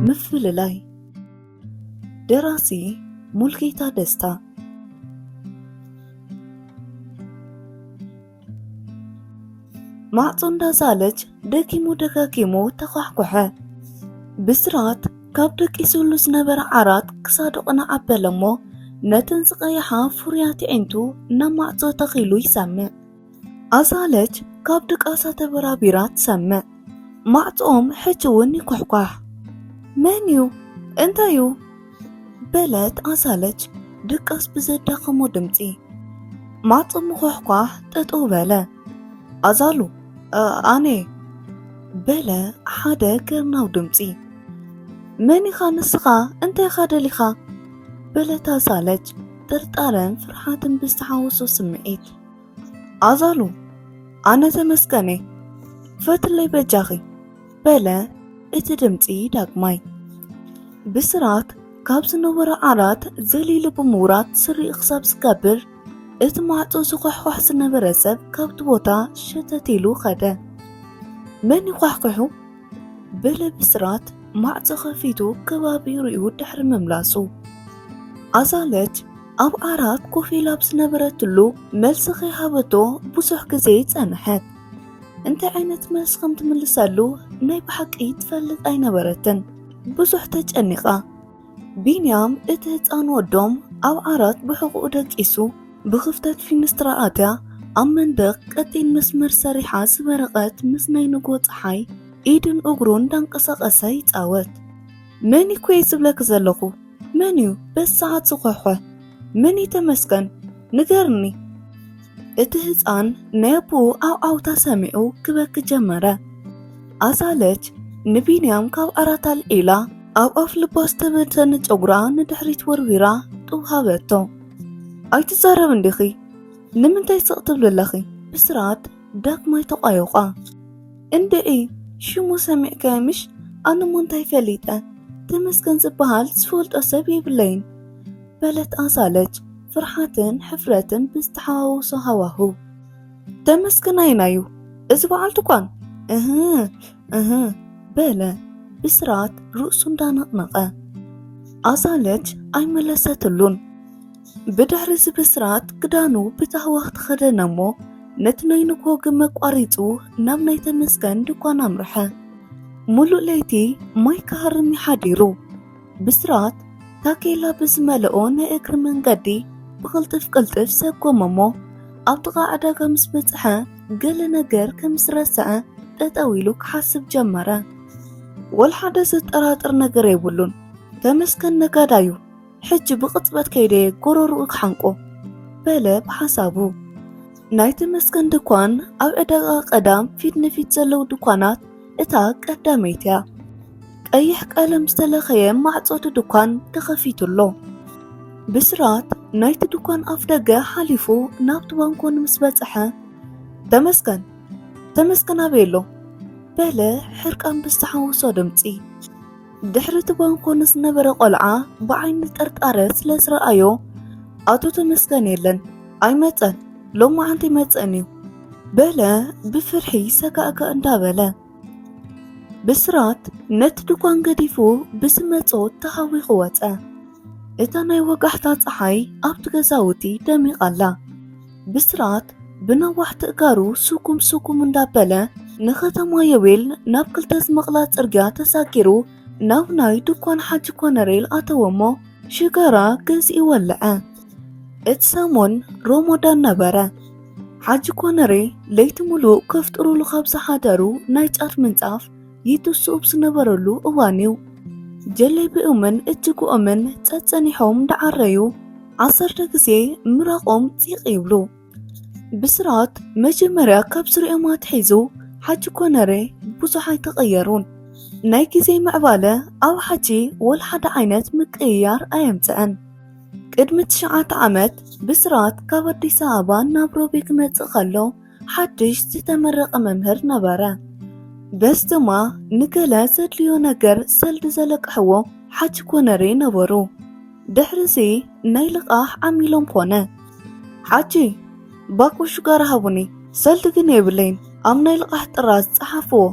ምፍልላይ። ደራሲ ሙልጌታ ደስታ። ማዕጾ እንዳዛለች ደጊሙ ደጋጊሙ ተኳሕኮሐ። ብስራት ካብ ደቂሱሉ ዝነበረ ዓራት ክሳዱ ቅንዕ ኣበለ እሞ፣ ነተን ዝቐያሓ ፍሩያት ኣዒንቱ ናብ ማዕጾ ተኺሉ ይሰምዕ። ኣዛለች ካብ ድቃሳ ተበራቢራ ትሰምዕ። ማዕጾኦም ሕጂ እውን ይኳሕኳሕ። "መን እዩ? እንታይ እዩ?" በለት ኣዛለች ድቃስ ብዘዳኸሞ ድምጺ። ማዕጾ ምኳሕኳሕ ጠጠው በለ። "ኣዛሉ፣ እ፣ ኣነ?" በለ ሓደ ገርናው ድምጺ። "መን ኢኻ ንስኻ? እንታይ ኢኻ ደሊኻ?" በለት ኣዛለች ጥርጣረን ፍርሓትን ብዝተሓወሶ ስምዒት። "ኣዛሉ፣ ኣነ ተመስገን እየ፣ ፈትለይ በጃኺ" በለ እቲ ድምጺ ዳግማይ። ብስራት ካብ ዝነበሮ ዓራት ዘሊሉ ብምውራድ ስሪኡ ክሳብ ዝገብር፣ እቲ ማዕጾ ዝኳሕኳሕ ዝነበረ ሰብ ካብቲ ቦታ ሸተት ኢሉ ኸደ። "መን ይኳሕኩሑ?" በለ ብስራት ማዕጾ ከፊቱ ከባቢኡ ሪኡ ድሕሪ ምምላሱ። ኣዛለች ኣብ ዓራት ኮፍ ኢላ ኣብ ዝነበረትሉ መልሲ ከይሃበቶ ብዙሕ ግዜ ጸንሐት። እንታይ ዓይነት መልሲ ከም ትምልሰሉ ናይ ብሓቂ ትፈልጥ ኣይነበረትን። ብዙሕ ተጨኒቓ። ቢንያም እቲ ህጻን ወዶም ኣብ ዓራት ብሕቑኡ ደቂሱ ብኽፍተት ፊንስትራ ኣትያ ኣብ መንደቕ ቀጢን መስመር ሰሪሓ ዝበረቐት ምስ ናይ ንግሆ ጸሓይ ኢድን እግሩን እንዳንቀሳቐሰ ይጻወት። "መን እዩ እየ ዝብለኪ ዘለኹ? መን እዩ በዚ ሰዓት ዝኳሕኳሕ? መን እዩ ተመስገን? ንገርኒ!" እቲ ህጻን ናይ ኣቦኡ ዓውዓውታ ሰሚዑ ክበኪ ጀመረ። ኣዛለች ንቢንያም ካብ ዓራት ኣልዒላ ኣብ ኣፍ ልባ ዝተበተነ ጨጉራ ንድሕሪት ወርዊራ ጡብ ሃበቶ። "ኣይትዛረብን ዲኺ? ንምንታይ ስቕ ትብሊ ኣለኺ?" ብስራት ዳግማይ ተቋዮቋ። "እንድዒ፣ ሽሙ ሰሚዕካዮ ምሽ? ኣነ እሞ እንታይ ፈሊጠ? ተመስገን ዝበሃል ዝፈልጦ ሰብ የብለይን" በለት ኣዛለች ፍርሓትን ሕፍረትን ብዝተሓዋወሶ ሃዋህው። "ተመስገን ኣየናዩ? እዚ በዓል ድኳን?" "እህ፣ እህ" በለ ብስራት ርእሱ እንዳነቕነቐ። ኣዛለች ኣይመለሰትሉን። ብድሕሪ እዚ ብስራት ክዳኑ ብታህዋኽ ተኸደነ እሞ ነቲ ናይ ንግሆ ግመ ኣቋሪጹ ናብ ናይ ተመስገን ድኳን ኣምርሐ። ሙሉእ ለይቲ ማይ ክሃርም እዩ ሓዲሩ። ብስራት ታኬላ ብዝመልኦ ናይ እግሪ መንገዲ ብቕልጥፍ ቅልጥፍ ሰጎመ እሞ ኣብ ጥቓ ዕዳጋ ምስ በጽሐ ገለ ነገር ከም ዝረስዐ ጠጠው ኢሉ ክሓስብ ጀመረ። "ወላ ሓደ ዘጠራጥር ነገር የብሉን። ተመስገን ነጋዳዩ፣ ሕጂ ብቕጽበት ከይደ ጎረርኡ ክሓንቆ" በለ ብሓሳቡ። ናይ ተመስገን ድኳን ኣብ ዕዳጋ ቀዳም ፊት ንፊት ዘለዉ ድኳናት እታ ቀዳመይቲ እያ። ቀይሕ ቀለም ዝተለኸየ ማዕጾ እቲ ድኳን ተኸፊቱ ኣሎ። ብስራት ናይቲ ድኳን ኣፍ ደገ ሓሊፉ ናብቲ ባንኮኒ ምስ በጽሐ፣ "ተመስገን፣ ተመስገን ኣበይ ኣሎ?" በለ ሕርቃን ብዝተሓወሶ ድምጺ። ድሕሪ እቲ ባንኮኒ ዝነበረ ቆልዓ ብዓይኒ ጥርጣረ ስለ ዝረኣዮ፣ "ኣቶ ተመስገን የለን፣ ኣይመጸን፣ ሎማዓንቲ ኣይመጸን እዩ" በለ ብፍርሒ ሰጋእጋእ እንዳበለ። ብስራት ነቲ ድኳን ገዲፉ ብዝመጾ ተሃዊኹ ወጸ። እታ ናይ ወጋሕታ ጸሓይ ኣብቲ ገዛውቲ ደሚቓ ኣላ። ብስራት ብነዋሕቲ እጋሩ ስጉም ስጉም እንዳበለ ንከተማ ዮቤል ናብ ክልተ ዝመቕላ ጽርግያ ተሳጊሩ ናብ ናይ ድኳን ሓጂ ኮነሬል ኣተወ እሞ ሽጋራ ገዚኡ ወለዐ። እቲ ሰሙን ሮሞዳን ነበረ። ሓጂ ኮነሬ ለይቲ ሙሉእ ከፍጥሩሉ ካብ ዝሓደሩ ናይ ጫት ምንጻፍ ይትስኡ ብዝነበረሉ እዋን እዩ። ጀለቢኦምን እጅግኦምን ጸጸኒሖም እንዳዓረዩ ዓሰርተ ግዜ ምራቖም ጺቕ ይብሉ። ብስራት መጀመርያ ካብ ዝሪኦም ኣትሒዙ ሓጂ ኮነሬ ብዙሕ ኣይተቐየሩን። ናይ ግዜ ምዕባለ ኣብ ሓጂ ወላ ሓደ ዓይነት ምቅይያር ኣየምጽአን። ቅድሚ ትሽዓተ ዓመት ብስራት ካብ ኣዲስ ኣበባ ናብ ሮቤ ክመጽእ ከሎ ሓድሽ ዝተመረቐ መምህር ነበረ። በዚ ድማ ንገለ ዘድልዮ ነገር ሰልዲ ዘለቅሕዎ ሓጂ ኮነሬ ነበሩ። ድሕሪዚ ናይ ልቓሕ ዓሚሎም ኮነ። ሓጂ፣ ባኮ ሽጋራ ሃቡኒ፣ ሰልዲ ግን የብለይን፣ ኣብ ናይ ልቓሕ ጥራዝ ጸሓፍዎ፣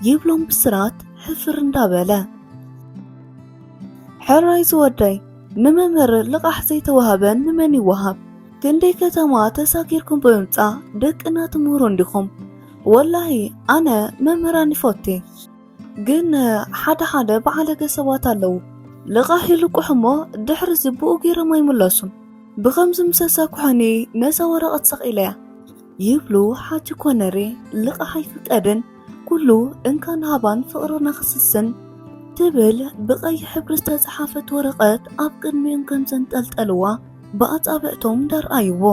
ይብሎም ብስራት ሕፍር እንዳበለ። ሕራይ ዝወደይ፣ ንመምህር ልቓሕ ዘይተዋህበ ንመን ይወሃብ? ክንደይ ከተማ ተሳጊርኩም ብምምጻእ ደቅና ትምህሩ እንዲኹም። ወላሂ ኣነ መምህራን ይፈቱ። ግን ሓደ ሓደ በዓለገ ሰባት ኣለዉ። ልቓሕ ይልቁሕ እሞ ድሕሪ እዚ ብኡ ገይሮም ኣይምለሱን። ብኸምዚ ምስ ኣሳኩሑኒ ነዛ ወረቐት ሰቒለያ። ይብሉ ሓጂ ኮነሬ። ልቓሕ ኣይፍቀድን፣ ኩሉ እንካን ሃባን ፍቕርና ክስስን ትብል ብቐይሕ ሕብሪ ዝተጻሓፈት ወረቐት ኣብ ቅድሚኦም ከም ዘንጠልጠልዋ ብኣጻብዕቶም እንዳርኣይዎ።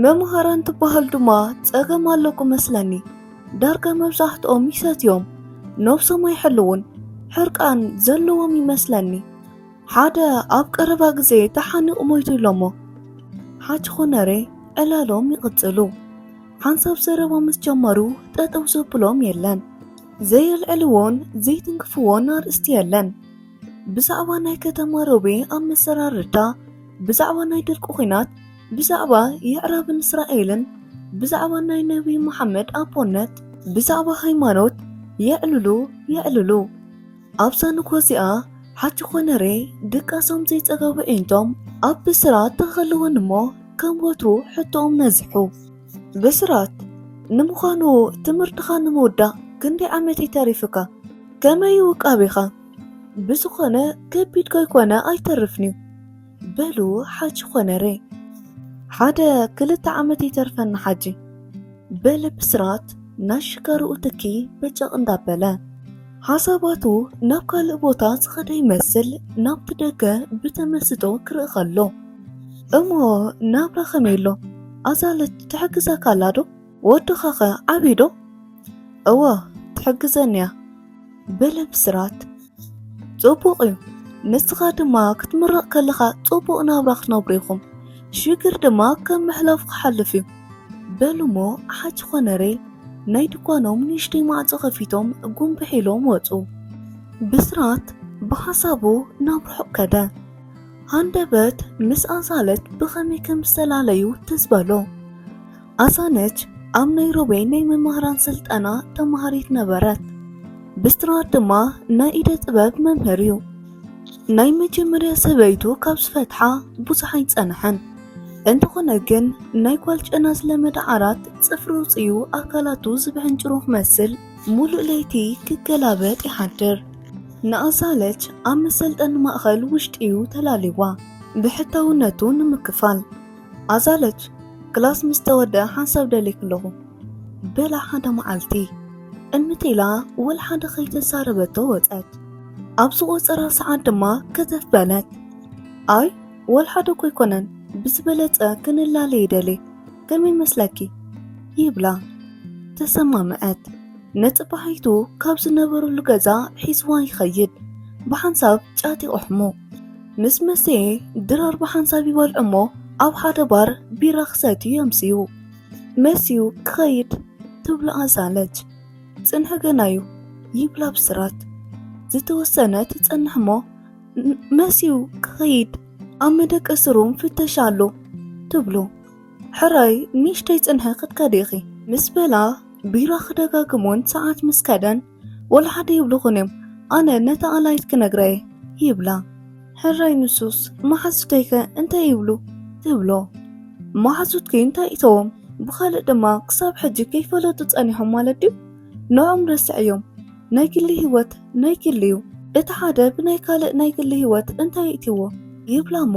መምሃራን ትበሃል ድማ ጸገም ኣለኩም መስለኒ። ዳርጋ መብዛሕትኦም ይሰትዮም፣ ነብሶም ኣይሕልውን፣ ሕርቃን ዘለዎም ይመስለኒ። ሓደ ኣብ ቀረባ ግዜ ተሓኒቑ ሞይቱ ኢሎሞ። ሓጂ ኮነሬ ዕላሎም ይቕጽሉ። ሓንሳብ ዘረባ ምስ ጀመሩ ጠጠው ዘብሎም የለን። ዘየልዕልዎን ዘይትንክፍዎን ኣርእስቲ የለን። ብዛዕባ ናይ ከተማ ሮቤ ኣመሰራርታ፣ ብዛዕባ ናይ ድርቂ ኹናት፣ ብዛዕባ የዕራብን እስራኤልን፣ ብዛዕባ ናይ ነቢ መሓመድ ኣቦነት፣ ብዛዕባ ሃይማኖት የዕልሉ የዕልሉ። ኣብዛ ንግሆ እዚኣ ሓጂ ኮነሬ ድቃሶም ዘይጸገቡ ኣዒንቶም ኣብ ብስራት ተኸልውን እሞ ከም ወትሩ ሕቶኦም ነዚሑ። ብስራት፣ ንምዃኑ ትምህርትኻ ንምውዳእ ክንደይ ዓመት እዩ ተሪፍካ? ከመይ ውቃቢኻ? ብዝኾነ ከቢድ ከይኮነ ኣይተርፍን'ዩ። በሉ ሓጂ ኮነሬ። ሓደ ክልተ ዓመት ይተርፈኒ ሓጂ። በለ ብስራት ናይ ሽጋርኡ ትኪ በጨቕ እንዳበለ። ሓሳባቱ ናብ ካልእ ቦታ ዝኸደ ይመስል ናብቲ ደገ ብተመስጦ ክርኢ ከሎ። እሞ ናብራ ከመይ ኣሎ? ኣዛለት ትሕግዘካ ኣላ ዶ? ወድኻኸ ዓብዩ ዶ? እወ ትሕግዘኒ እያ። በለ ብስራት። ጽቡቕ እዩ። ንስኻ ድማ ክትምረቕ ከለኻ ጽቡቕ ናብራ ክትነብሩ ኢኹም። ሽግር ድማ ከም ምሕላፍ ክሓልፍ እዩ። በሉ እሞ ሓጂ ኮነሬ ናይ ድኳኖም ንእሽተይ ማዕጾ ከፊቶም ጉንብሕ ኢሎም ወጹ። ብስራት ብሓሳቡ ናብ ርሑቕ ከደ። ሃንደበት ምስ ኣዛለት ብኸመይ ከም ዝተላለዩ ትዝ በሎ። ኣዛነች ኣብ ናይሮቢ ናይ መማህራን ስልጠና ተማሃሪት ነበረት። ብስራት ድማ ናይ ኢደ ጥበብ መምህር እዩ። ናይ መጀመርያ ሰበይቱ ካብ ዝፈትሓ ብዙሕ ኣይጸንሐን። እንተኾነ ግን ናይ ጓል ጨና ዝለመደ ዓራት ጽፍሪ ውጽኡ ኣካላቱ ዝብሕንጭሩ ክመስል ሙሉእ ለይቲ ክገላበጥ ይሓድር። ንኣዛለች ኣብ መሰልጠኒ ማእኸል ውሽጢ እዩ ተላልይዋ ብሕታውነቱ ንምክፋል። ኣዛለች ክላስ ምስ ተወድአ ሓንሳብ ደልየኪ ኣለኹ በላ ሓደ መዓልቲ። ቅምጥ ኢላ ወላ ሓደ ከይተዛረበቶ ወጸት። ኣብ ዝቖጸራ ሰዓት ድማ ከተፍ በለት። ኣይ ወላ ሓደ እኮ ኣይኮነን፣ ብዝበለጸ ክንላለ ይደሊ። ከመይ መስለኪ? ይብላ። ተሰማምዐት። ነጽባሒቱ ካብ ዝነበሩሉ ገዛ ሒዝዋ ይኸይድ። ብሓንሳብ ጫት ይቑሕሙ። ምስ መሰየ ድራር ብሓንሳብ ይበልዑ እሞ ኣብ ሓደ ባር ቢራ ክሰትዩ የምስዩ። መስዩ ክኸይድ ትብሎ ኣዛለች። ጽንሒ ገና እዩ ይብላ ብስራት። ዝተወሰነ ትጸንሕ እሞ፣ "ን-፣ መስዩ ክኸይድ ኣብ መደቀሲ ሩም ፍተሻ ኣሎ" ትብሎ። "ሕራይ ንእሽተይ ጽንሒ ክትከዲ ኢኺ" ምስ በላ ቢራ ክደጋግሞን ሰዓት ምስ ከደን፣ "ወላ ሓደ ይብልኹን እዮም፣ ኣነ ነታ ኣላይት ክነግራ እየ" ይብላ። "ሕራይ ንሱስ መሓዙተይከ እንታይ ይብሉ?" ትብሎ። "መሓዙትኪ እንታይ እተዎም? ብኻልእ ድማ ክሳብ ሕጂ ከይፈለጡ ጸኒሖም ማለት ድዩ? ንዕኦም ረስዕዮም። ናይ ግሊ ህይወት ናይ ግሊ እዩ። እቲ ሓደ ብናይ ካልእ ናይ ግሊ ህይወት እንታይ ይእትዎ?" ይብላ እሞ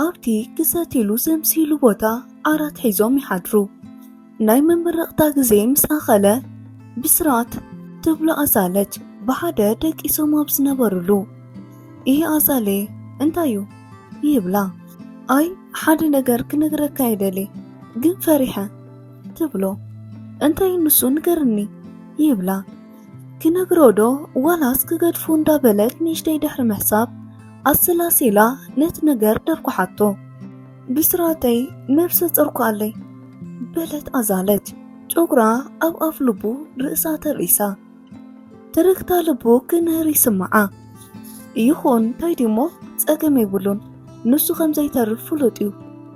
ኣብቲ ክሰትይሉ ዘምስይሉ ቦታ ዓራት ሒዞም ይሓድሩ። ናይ መመረቕታ ግዜ ምስ ኣኸለ፣ "ብስራት" ትብሎ ኣዛለች ብሓደ ደቂሶም ኣብ ዝነበሩሉ። "ይህ ኣዛሌ እንታይ እዩ?" ይብላ። "ኣይ ሓደ ነገር ክነግረካ ይደሊ ግን ፈሪሐ" ትብሎ። "እንታይ ንሱ ንገርኒ" ይብላ። "ክነግሮ ዶ ዋላስ ክገድፎ?" እንዳበለት ንእሽተይ ድሕሪ ምሕሳብ ኣሰላሲላ ነቲ ነገር ደርኩሓቶ። "ብስራተይ ነብሰ ጾር እኮ ኣለይ" በለት ኣዛለች ጨጉራ ኣብ ኣፍ ልቡ ርእሳ ተልኢሳ። ትርግታ ልቡ ክምህር ይስምዓ። "ይኹን እንታይ ድሞ ጸገም የብሉን፣ ንሱ ከም ዘይተርፍ ፍሉጥ እዩ።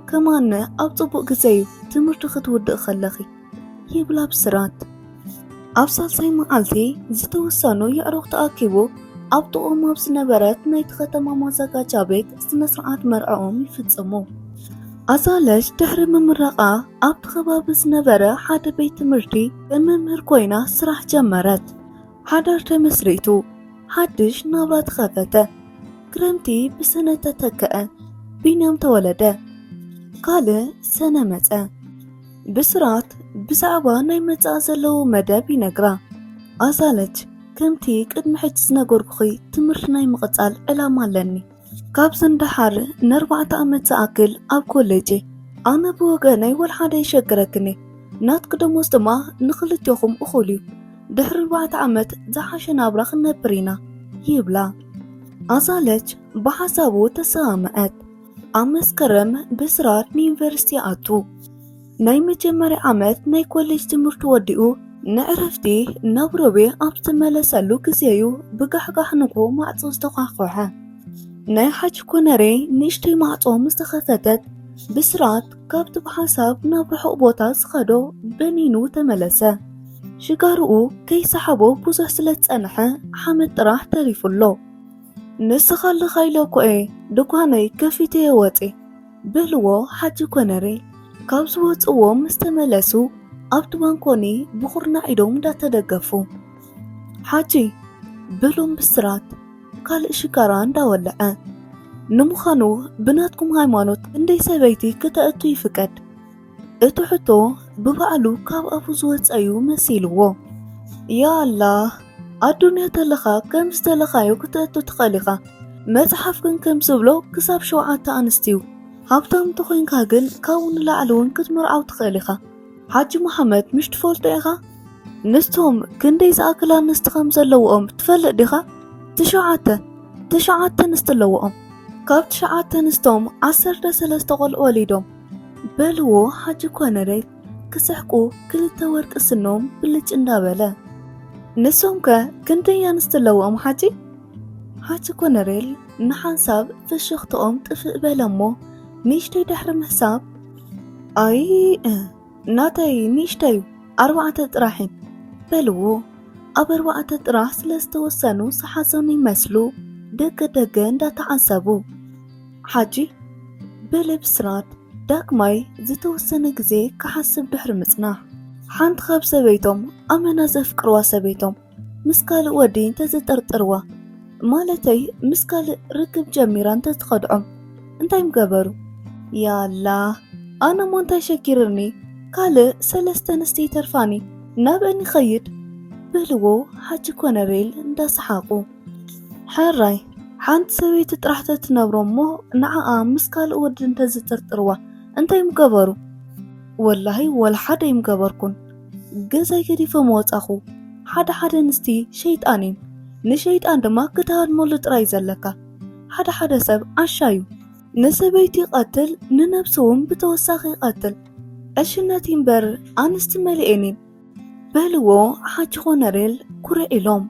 ከማን ኣብ ጽቡቕ ግዜ እዩ ትምህርቲ ክትውድእ ከለኺ" ይብላ ብስራት። ኣብ ሳልሳይ መዓልቲ ዝተወሰኑ የዕሩኽ ተኣኪቡ ኣብ ጥቕኦም ኣብ ዝነበረት ናይቲ ከተማ ማዘጋጃ ቤት ስነ ስርዓት መርዕኦም ይፍጽሙ። ኣዛለች ድሕሪ ምምራቓ ኣብቲ ከባቢ ዝነበረ ሓደ ቤት ትምህርቲ ከም መምህር ኮይና ስራሕ ጀመረት። ሓዳር ተመስሪቱ፣ ሓድሽ ናብራ ተኸፈተ። ክረምቲ ብሰነ ተተከአ። ቢንያም ተወለደ። ካልእ ሰነ መጸ። ብስራት ብዛዕባ ናይ መጻኢ ዘለዎ መደብ ይነግራ። ኣዛለች፣ ከምቲ ቅድሚ ሕጂ ዝነገርኩኺ ትምህርቲ ናይ ምቕጻል ዕላማ ኣለኒ። ካብዚ ንደሓር ንኣርባዕተ ዓመት ዝኣክል ኣብ ኮሌጅ እየ። ኣነ ብወገነይ ወላ ሓደ የሸግረክን እየ። ናትኪ ደሞዝ ድማ ንኽልቴኹም እኹል እዩ። ድሕሪ ኣርባዕተ ዓመት ዝሓሸ ናብራ ክንነብር ኢና ይብላ። ኣዛለች ብሓሳቡ ተሰማምዐት። ኣብ መስከረም ብስራት ንዩኒቨርሲቲ ይኣቱ። ናይ መጀመርያ ዓመት ናይ ኮሌጅ ትምህርቲ ወዲኡ ንዕረፍቲ ናብ ሮቤ ኣብ ዝተመለሰሉ ግዜ እዩ ብጋሕጋሕ ንግሆ ማዕጾ ዝተዃሕኮሐ። ናይ ሓጂ ኮነሬ ንእሽተይ ማዕጾ ምስ ተኸፈተት ብስራት ካብቲ ብሓሳብ ናብ ርሑቕ ቦታ ዝኸዶ በኒኑ ተመለሰ። ሽጋርኡ ከይሰሓቦ ብዙሕ ስለ ዝጸንሐ ሓመድ ጥራሕ ተሪፉ ኣሎ። ንስኻ ኣለኻ ኢለ እኮ እየ ድኳነይ ከፊተ እየ ወጺ፣ በልዎ ሓጂ ኮነሬል። ካብ ዝወጽእዎ ምስ ተመለሱ ኣብቲ ባንኮኒ ብኹርናዕ ኢዶም እንዳተደገፉ። ሓጂ፣ በሎም ብስራት ካልእ ሽጋራ እንዳወለዐ። ንምዃኑ ብናትኩም ሃይማኖት ክንደይ ሰበይቲ ክተእቱ ይፍቀድ? እቲ ሕቶ ብባዕሉ ካብ ኣፉ ዝወጸ እዩ መሲልዎ። ያ ኣላህ፣ ኣዱንያ ተለኻ ከም ዝተለኻዮ ክተእቱ ትኽእል ኢኻ። መጽሓፍ ግን ከም ዝብሎ ክሳብ ሸውዓተ ኣንስትዩ። ሃብታም እንተኾይንካ ግን ካብኡ ንላዕሊ እውን ክትምርዓው ትኽእል ኢኻ። ሓጂ መሓመድ ምሽ ትፈልጦ ኢኻ? ንስቶም ክንደይ ዝኣክል ኣንስቲ ከም ዘለውኦም ትፈልጥ ዲኻ? ትሽዓተ፣ ትሽዓተ ኣንስቲ ኣለውኦም። ካብ ትሽዓተ ኣንስቶም ዓሰርተ ሰለስተ ቆልዑ ወሊዶም። በልዎ ሓጂ ኮነሬል ክስሕቁ ክልተ ወርቂ ስኖም ብልጭ እንዳበለ። ንሶም ከ ክንደይ ኣንስቲ ኣለውኦም ሓጂ? ሓጂ ኮነሬል ንሓንሳብ ፍሽኽትኦም ጥፍእ በለ እሞ ንእሽተይ ድሕሪ ምሕሳብ፣ ኣይ፣ እ፣ ናተይ ንእሽተይ እዩ፣ ኣርባዕተ ጥራሕ እየን በልዎ። ኣብ ኣርባዕተ ጥራሕ ስለ ዝተወሰኑ ዝሓዘኑ ይመስሉ ደገ ደገ እንዳተዓዘቡ። ሓጂ በለ ብስራት ዳግማይ ዝተወሰነ ግዜ ክሓስብ ድሕሪ ምጽናሕ፣ ሓንቲ ካብ ሰበይቶም ኣመና ዘፍቅርዋ ሰበይቶም ምስ ካልእ ወዲ እንተዝጥርጥርዋ፣ ማለተይ ምስ ካልእ ርክብ ጀሚራ እንተትኸድዖም እንታይ ምገበሩ? ያላ ኣነ እሞ እንታይ ሸጊርኒ? ካልእ ሰለስተ ኣንስቲ ይተርፋኒ፣ ናብአን ይኸይድ በልዎ ሓጂ ኮነሬል እንዳሰሓቑ። ሕራይ ሓንቲ ሰበይቲ ጥራሕ ተትነብሮ እሞ ንዓኣ ምስ ካልእ ወዲ እንተዝጥርጥርዋ እንታይ ምገበሩ? ወላሂ ወላ ሓደ ኣይምገበርኩን። ገዛይ ገዲፈ ምወጻኹ። ሓደ ሓደ ኣንስቲ ሸይጣን እየን። ንሸይጣን ድማ ክትሃድመሉ ጥራይ ዘለካ። ሓደ ሓደ ሰብ ዓሻ እዩ። ንሰበይቱ ይቐትል፣ ንነብሱ እውን ብተወሳኺ ይቐትል። ዕሽነት እዩ እምበር ኣንስቲ መሊኤን እየን። በልዎ ሓጂ ኮነሬል ኩርዕ ኢሎም።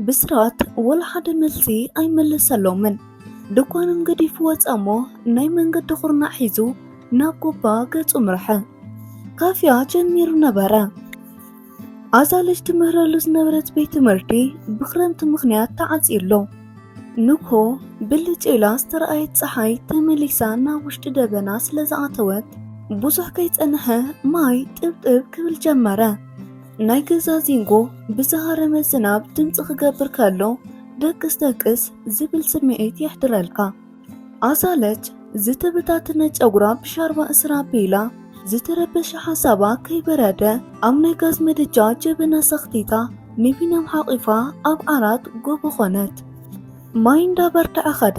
ብስራት ወላ ሓደ መልሲ ኣይመለሰሎምን። ድኳኖም ገዲፉ ወጸ እሞ ናይ መንገዲ ኩርናዕ ሒዙ ናብ ጎባ ገጹ ምርሐ። ካፍያ ጀሚሩ ነበረ። ኣዛለች ትምህረሉ ዝነበረት ቤት ትምህርቲ ብክረምቲ ምኽንያት ተዓጽዩ ኣሎ። ንግሆ ብልጭ ኢላ ዝተረኣየት ጸሓይ ተመሊሳ ናብ ውሽጢ ደበና ስለ ዝኣተወት ብዙሕ ከይጸንሐ ማይ ጥብጥብ ክብል ጀመረ። ናይ ገዛ ዚንጎ ብዝሃረመ ዝናብ ድምጺ ክገብር ከሎ ደቅስ ደቅስ ዝብል ስምዒት የሕድረልካ። ኣዛለች ዝተበታተነ ጨጉራ ብሻርባ እስራ ኣቢላ ዝተረበሸ ሓሳባ ከይበረደ ኣብ ናይ ጋዝ ምድጃ ጀበና ሰኽቲታ ንቢንያም ሓቒፋ ኣብ ዓራት ጎቦ ኾነት። ማይ እንዳበርትዐ ኸደ።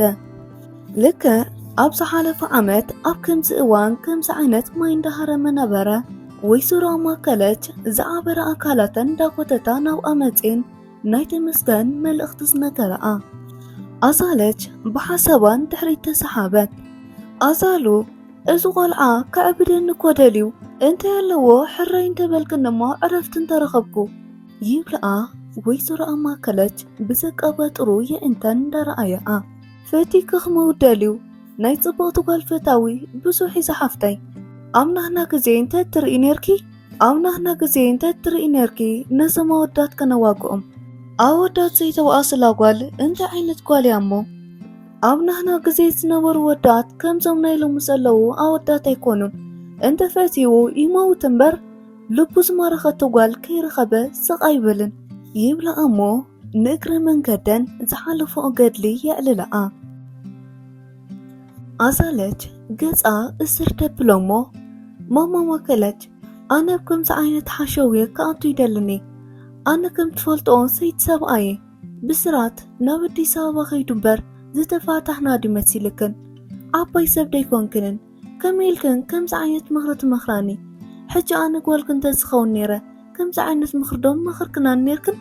ልክዕ ኣብ ዝሓለፈ ዓመት ኣብ ከምዚ እዋን ከምዚ ዓይነት ማይ እንዳሃረመ ነበረ። ወይዘሮ ኣማከለች ዝዓበረ ኣካላተን እንዳጎተታ ናብኣ መጺኤን ናይ ተመስገን መልእኽቲ ዝነገረኣ። ኣዛለች ብሓሳባን ድሕሪት ተሰሓበት። ኣዛሉ፣ እዚ ቆልዓ ከዕብደኒ እኮ ደልዩ፣ እንታይ ኣለዎ ሕራይ እንተበልክኒ እሞ ዕረፍቲ እንተረኸብኩ፣ ይብልኣ ወይዘሮ ኣማከለች ብዘቀበጥሩ የእንተን እንዳረኣየኣ። ፈቲኪ ክመውት ደልዩ፣ ናይ ጽብቕቲ ጓል ፈታዊ ብዙሕ እዩ ዝሓፍተይ። ኣብ ናህና ግዜ እንተ ትርኢ ኔርኪ፣ ኣብ ናህና ግዜ እንታይ ትርኢ ነርኪ? ነዞም ኣወዳት ከነዋግኦም። ኣወዳት ዘይተባኣስላ ጓል እንታይ ዓይነት ጓል እያ እሞ? ኣብ ናህና ግዜ ዝነበሩ ወዳት ከምዞም ናይ ሎሚ ዘለዉ ኣወዳት ኣይኮኑን። እንተፈትይዎ ይመውት እምበር፣ ልቡ ዝማረኸቶ ጓል ከይረኸበ ስቕ ኣይብልን ይብላ እሞ፣ ንእግረ መንገደን ዝሓለፈኦ ገድሊ የዕልላኣ። ኣዛለች ገጻ እስር ተብሎ እሞ፣ ማማ ማከለች፣ ኣነ ኣብ ከምዚ ዓይነት ሓሸውየ ክኣቱ ይደልን እየ። ኣነ ከም ትፈልጥኦ ሰይቲ ሰብኣየ ብስራት ናብ ኣዲስ ኣበባ ከይዱ እምበር ዝተፋታሕና ድዩ መሲልክን? ዓባይ ሰብ ደይኮንክንን? ከመይ ኢልክን ከምዚ ዓይነት ምኽሪ ትመኽራኒ? ሕጂ ኣነ ጓልክን እንተዝኸውን ነይረ ከምዚ ዓይነት ምኽሪ ዶ ምመኸርክናኒ ነይርክን?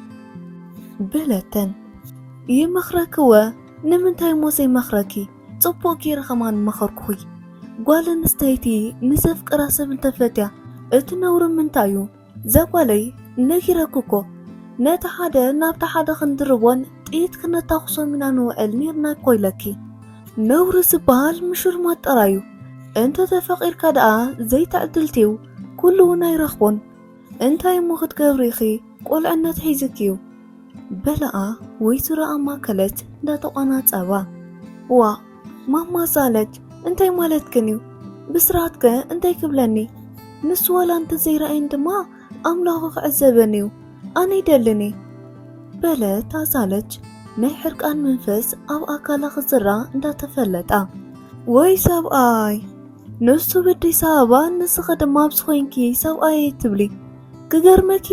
በለተን። ይመኽረኪ እወ፣ ንምንታይ እሞ ዘይመኽረኪ? ጽቡቕ ገይረ ከማን ምመኸርኩኺ። ጓል ኣንስተይቲ ንዘፍቅራ ሰብ እንተፈትያ እቲ ነውሪ ምንታይ እዩ? ዘጓለይ ነጊረኪ እኮ፣ ነቲ ሓደ ናብቲ ሓደ ክንድርቦን ጥይት ክነታኹሶም ኢና ንውዕል ኔርና እኮ ኢለኪ። ነውሪ ዝበሃል ምሽርማጥ ጥራይ እዩ። እንተ ተፈቒርካ ደኣ ዘይትዕድልቲ እዩ፣ ኩሉ እውን ኣይረኽቦን። እንታይ እሞ ክትገብሪ ኢኺ? ቁልዕነት ሒዝኪ እዩ። በለኣ ወይዘሮ ኣማከለች እንዳተቋናጸባ። ዋ ማማ ዛለች፣ እንታይ ማለትክን እዩ? ብስራትከ እንታይ ክብለኒ? ንሱ ዋላ እንተዘይረኣየን ድማ ኣምላኹ ክዕዘበን እዩ። ኣነ ይደልን እየ። በለት ኣዛለች ናይ ሕርቃን መንፈስ ኣብ ኣካላ ክዝራ እንዳተፈለጣ። ወይ ሰብኣይ! ንሱ በዲስ ኣበባ ንስኺ ድማ ኣብዚ ኮይንኪ ሰብኣይ ትብሊ። ክገርመኪ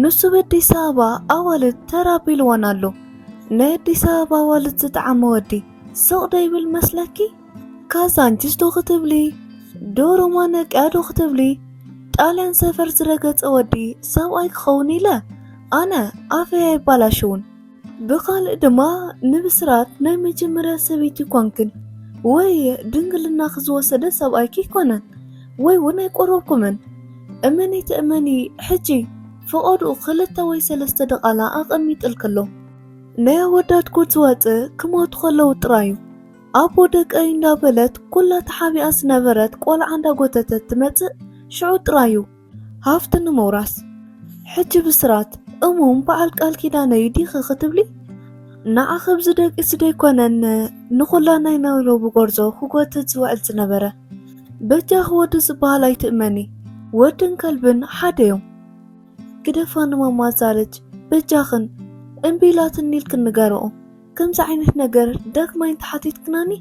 ንሱ በዲስ ኣበባ ኣዋልድ ተራ ኣቢልወን ኣሎ። ናይ ኣዲስ ኣበባ ኣዋልድ ዝጠዓመ ወዲ ስቕ ዶ ይብል መስለኪ? ካዛንቺስ ዶ ክትብሊ? ዶሮ ማነቅያ ዶ ክትብሊ? ጣልያን ሰፈር ዝረገጸ ወዲ ሰብኣይ ክኸውን ኢለ ኣነ ኣፈይ ኣይባላሽውን። ብኻልእ ድማ ንብስራት ናይ መጀመርያ ሰበይቲ ኮንክን ወይ ድንግልናኺ ዝወሰደ ሰብኣይኪ ኣይኮነን ወይ እውን ኣይቆረብኩምን። እመኒ ትእመኒ ሕጂ ፈቐድኡ ክልተ ወይ ሰለስተ ድቓላ ኣቐሚጥልክሎ። ናይ ኣወዳት ጉድ ዝወጽእ ክሞቱ ከለዉ ጥራይ እዩ። ኣቦ ደቀይ እንዳበለት ኩላ ተሓቢኣ ዝነበረት ቆልዓ እንዳጎተተት ትመጽእ ሽዑ ጥራይ እዩ። ሃፍቲ ንምውራስ። ሕጂ ብስራት እሙን በዓል ቃል ኪዳነይ ዲኺ ክትብሊ? ንዓኺ ብዝደቂሱ ደይኮነን ንኹላ ናይ ናይሮቢ ጎርዞ ክጎትት ዝውዕል ዝነበረ። በጃኺ ወዲ ዝበሃል ኣይትእመኒ። ወድን ከልብን ሓደ እዮም። ግደፋኒ ማማ ዛለች፣ በጃኽን እምቢ ኢላትኒ ኢልክን ንገርኦ። ከምዚ ዓይነት ነገር ዳግማይ እንተሓቲትክናኒ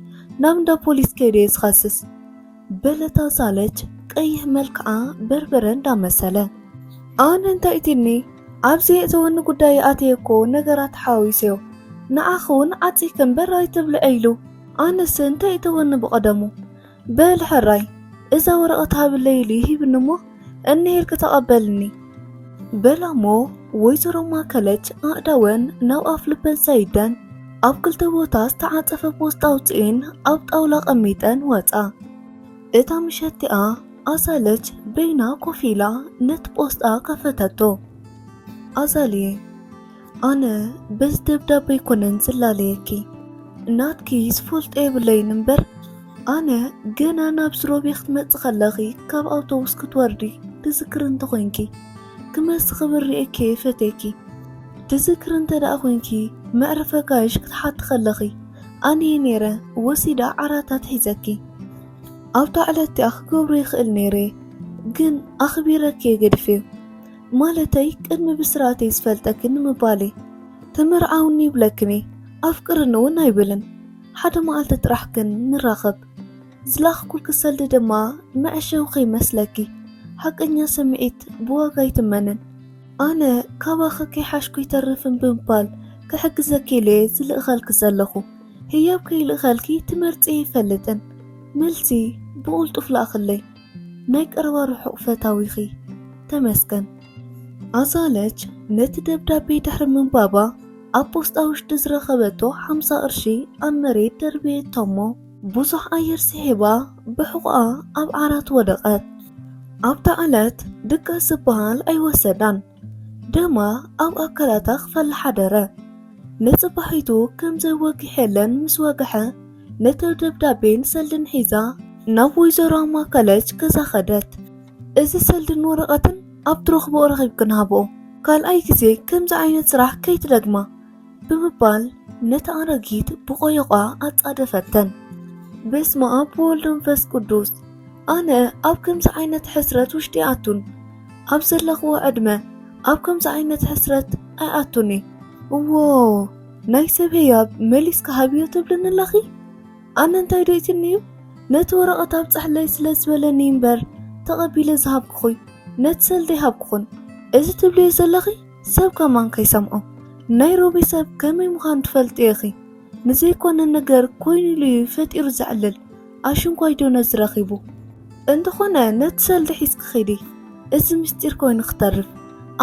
ናብ እንዳ ፖሊስ ከይደ እየ ዝኸስስ። በለት ኣዛለች ቀይሕ መልክዓ በርበረ እንዳመሰለ። ኣነ እንታይ ኢትኒ? ኣብዚ የእተወኒ ጉዳይ ኣትየ እኮ ነገራት ሓዋዊሰዮ። ንዓኺ እውን ዓጺኪ እምበር ኣይተብልዐ ኢሉ። ኣነስ እንታይ እተወኒ ብቐደሙ? በል ሕራይ እዛ ወረቐት ሃብለይ ኢሉ ሂብኒ እሞ እንሄልኪ ተቐበልኒ። በላ እሞ ወይዘሮ ማከለች ኣእዳወን ናብ ኣፍ ልበን ሰይደን ኣብ ክልተ ቦታ ዝተዓጸፈ ፖስጣ ኣውጺኤን ኣብ ጣውላ ቀሚጠን ወጻ። እታ ምሸት እቲኣ ኣዛለች በይና ኮፍ ኢላ ነቲ ፖስጣ ከፈተቶ። ኣዛልየ፣ ኣነ በዚ ደብዳበ ኣይኮነን ዝላለየኪ። ናትኪ ዝፈልጦ የብለይን እምበር፣ ኣነ ገና ናብዚ ሮቤ ክትመጺ ከለኺ ካብ ኣውቶቡስ ክትወርዲ ትዝክሪ እንተኾይንኪ፣ ክመሲ ክብል ርእየኪ እየ ፈትየኪ። ትዝክሪ እንተ ደኣ ኮይንኪ፣ መዕረፊ ኣጋይሽ ክትሓቲ ከለኺ፣ ኣነ እየ ነይረ ወሲዳ ዓራታት ሒዘኪ። ኣብታ ዕለት እቲኣ ክገብሮ ይኽእል ነይረ፣ ግን ኣኽቢረኪ እየ ገዲፈዮ። ማለተይ ቅድሚ ብስራተይ ዝፈልጠኪ ንምባል እየ። ተመርዓውኒ ይብለክን እየ፣ ኣፍቅርኒ እውን ኣይብልን። ሓደ መዓልቲ ጥራሕ ግን ንራኸብ። ዝላኽኩልኪ ሰልዲ ድማ መዐሸዊ ከይመስለኪ። ሓቀኛ ስምዒት ብዋጋ ኣይትመንን። ኣነ ካባኺ ከይሓሽኩ ይተርፍን ብምባል ክሕግዘኪ ኢለ እየ ዝልእኸልኪ ዘለኹ። ህያብ ከይልእኸልኪ ትመርጺ ኣይፈልጥን። መልሲ ብቕልጡፍ ለኣኽለይ። ናይ ቀረባ ርሑቕ ፈታዊኺ። ተመስገን። ኣዛለች ነቲ ደብዳቤ ድሕሪ ምንባባ ኣብ ፖስጣ ውሽጢ ዝረኸበቶ ሓምሳ ቅርሺ ኣብ መሬት ደርበየቶ እሞ ብዙሕ ኣየር ስሒባ ብሕቖኣ ኣብ ዓራት ወደቐት። ኣብታ ዕለት ድቃስ ዝበሃል ኣይወሰዳን። ደማ ኣብ ኣካላታ ክፈሊ ሓደረ። ንጽባሒቱ ከም ዘይወግሐለን ምስ ወግሐ፣ ነቲ ደብዳቤን ሰልድን ሒዛ ናብ ወይዘሮ ኣማከለች ገዛ ኸደት። እዚ ሰልድን ወረቐትን ኣብ ትረኽብኦ ረኺብክን ሃብኦ። ካልኣይ ግዜ ከምዚ ዓይነት ስራሕ ከይትደግማ ብምባል ነታ ኣረጊት ብቆየቋ ኣጻደፈተን። በስመ ኣብ ወወልድ ወመንፈስ ቅዱስ። ኣነ ኣብ ከምዚ ዓይነት ሕስረት ውሽጢ ኣቱን ኣብ ዘለኽዎ ዕድመ ኣብ ከምዚ ዓይነት ሕስረት ኣይኣቱኒ። እዎ ናይ ሰብ ህያብ መሊስካ ሃብዮ ትብልኒ ኣለኺ? ኣነ እንታይ ዶ ኢትኒ እዩ? ነቲ ወረቐት ኣብጻሕለይ ስለ ዝበለኒ እምበር ተቐቢለ ዝሃብኩኺ፣ ነቲ ሰልዲ ሃብኩኽን። እዚ ትብልዮ ዘለኺ ሰብ ከማን ከይሰምዖ። ናይ ሮቢ ሰብ ከመይ ምዃኑ ትፈልጥዮ ኢኺ። ንዘይኮነ ነገር ኮይኑ ኢሉ እዩ ፈጢሩ ዘዕልል። ኣሽንኳይ ዶ ነዚ ረኺቡ? እንተኾነ ነቲ ሰልዲ ሒዝኪ ኺዲ። እዚ ምስጢር ኮይኑ ክተርፍ።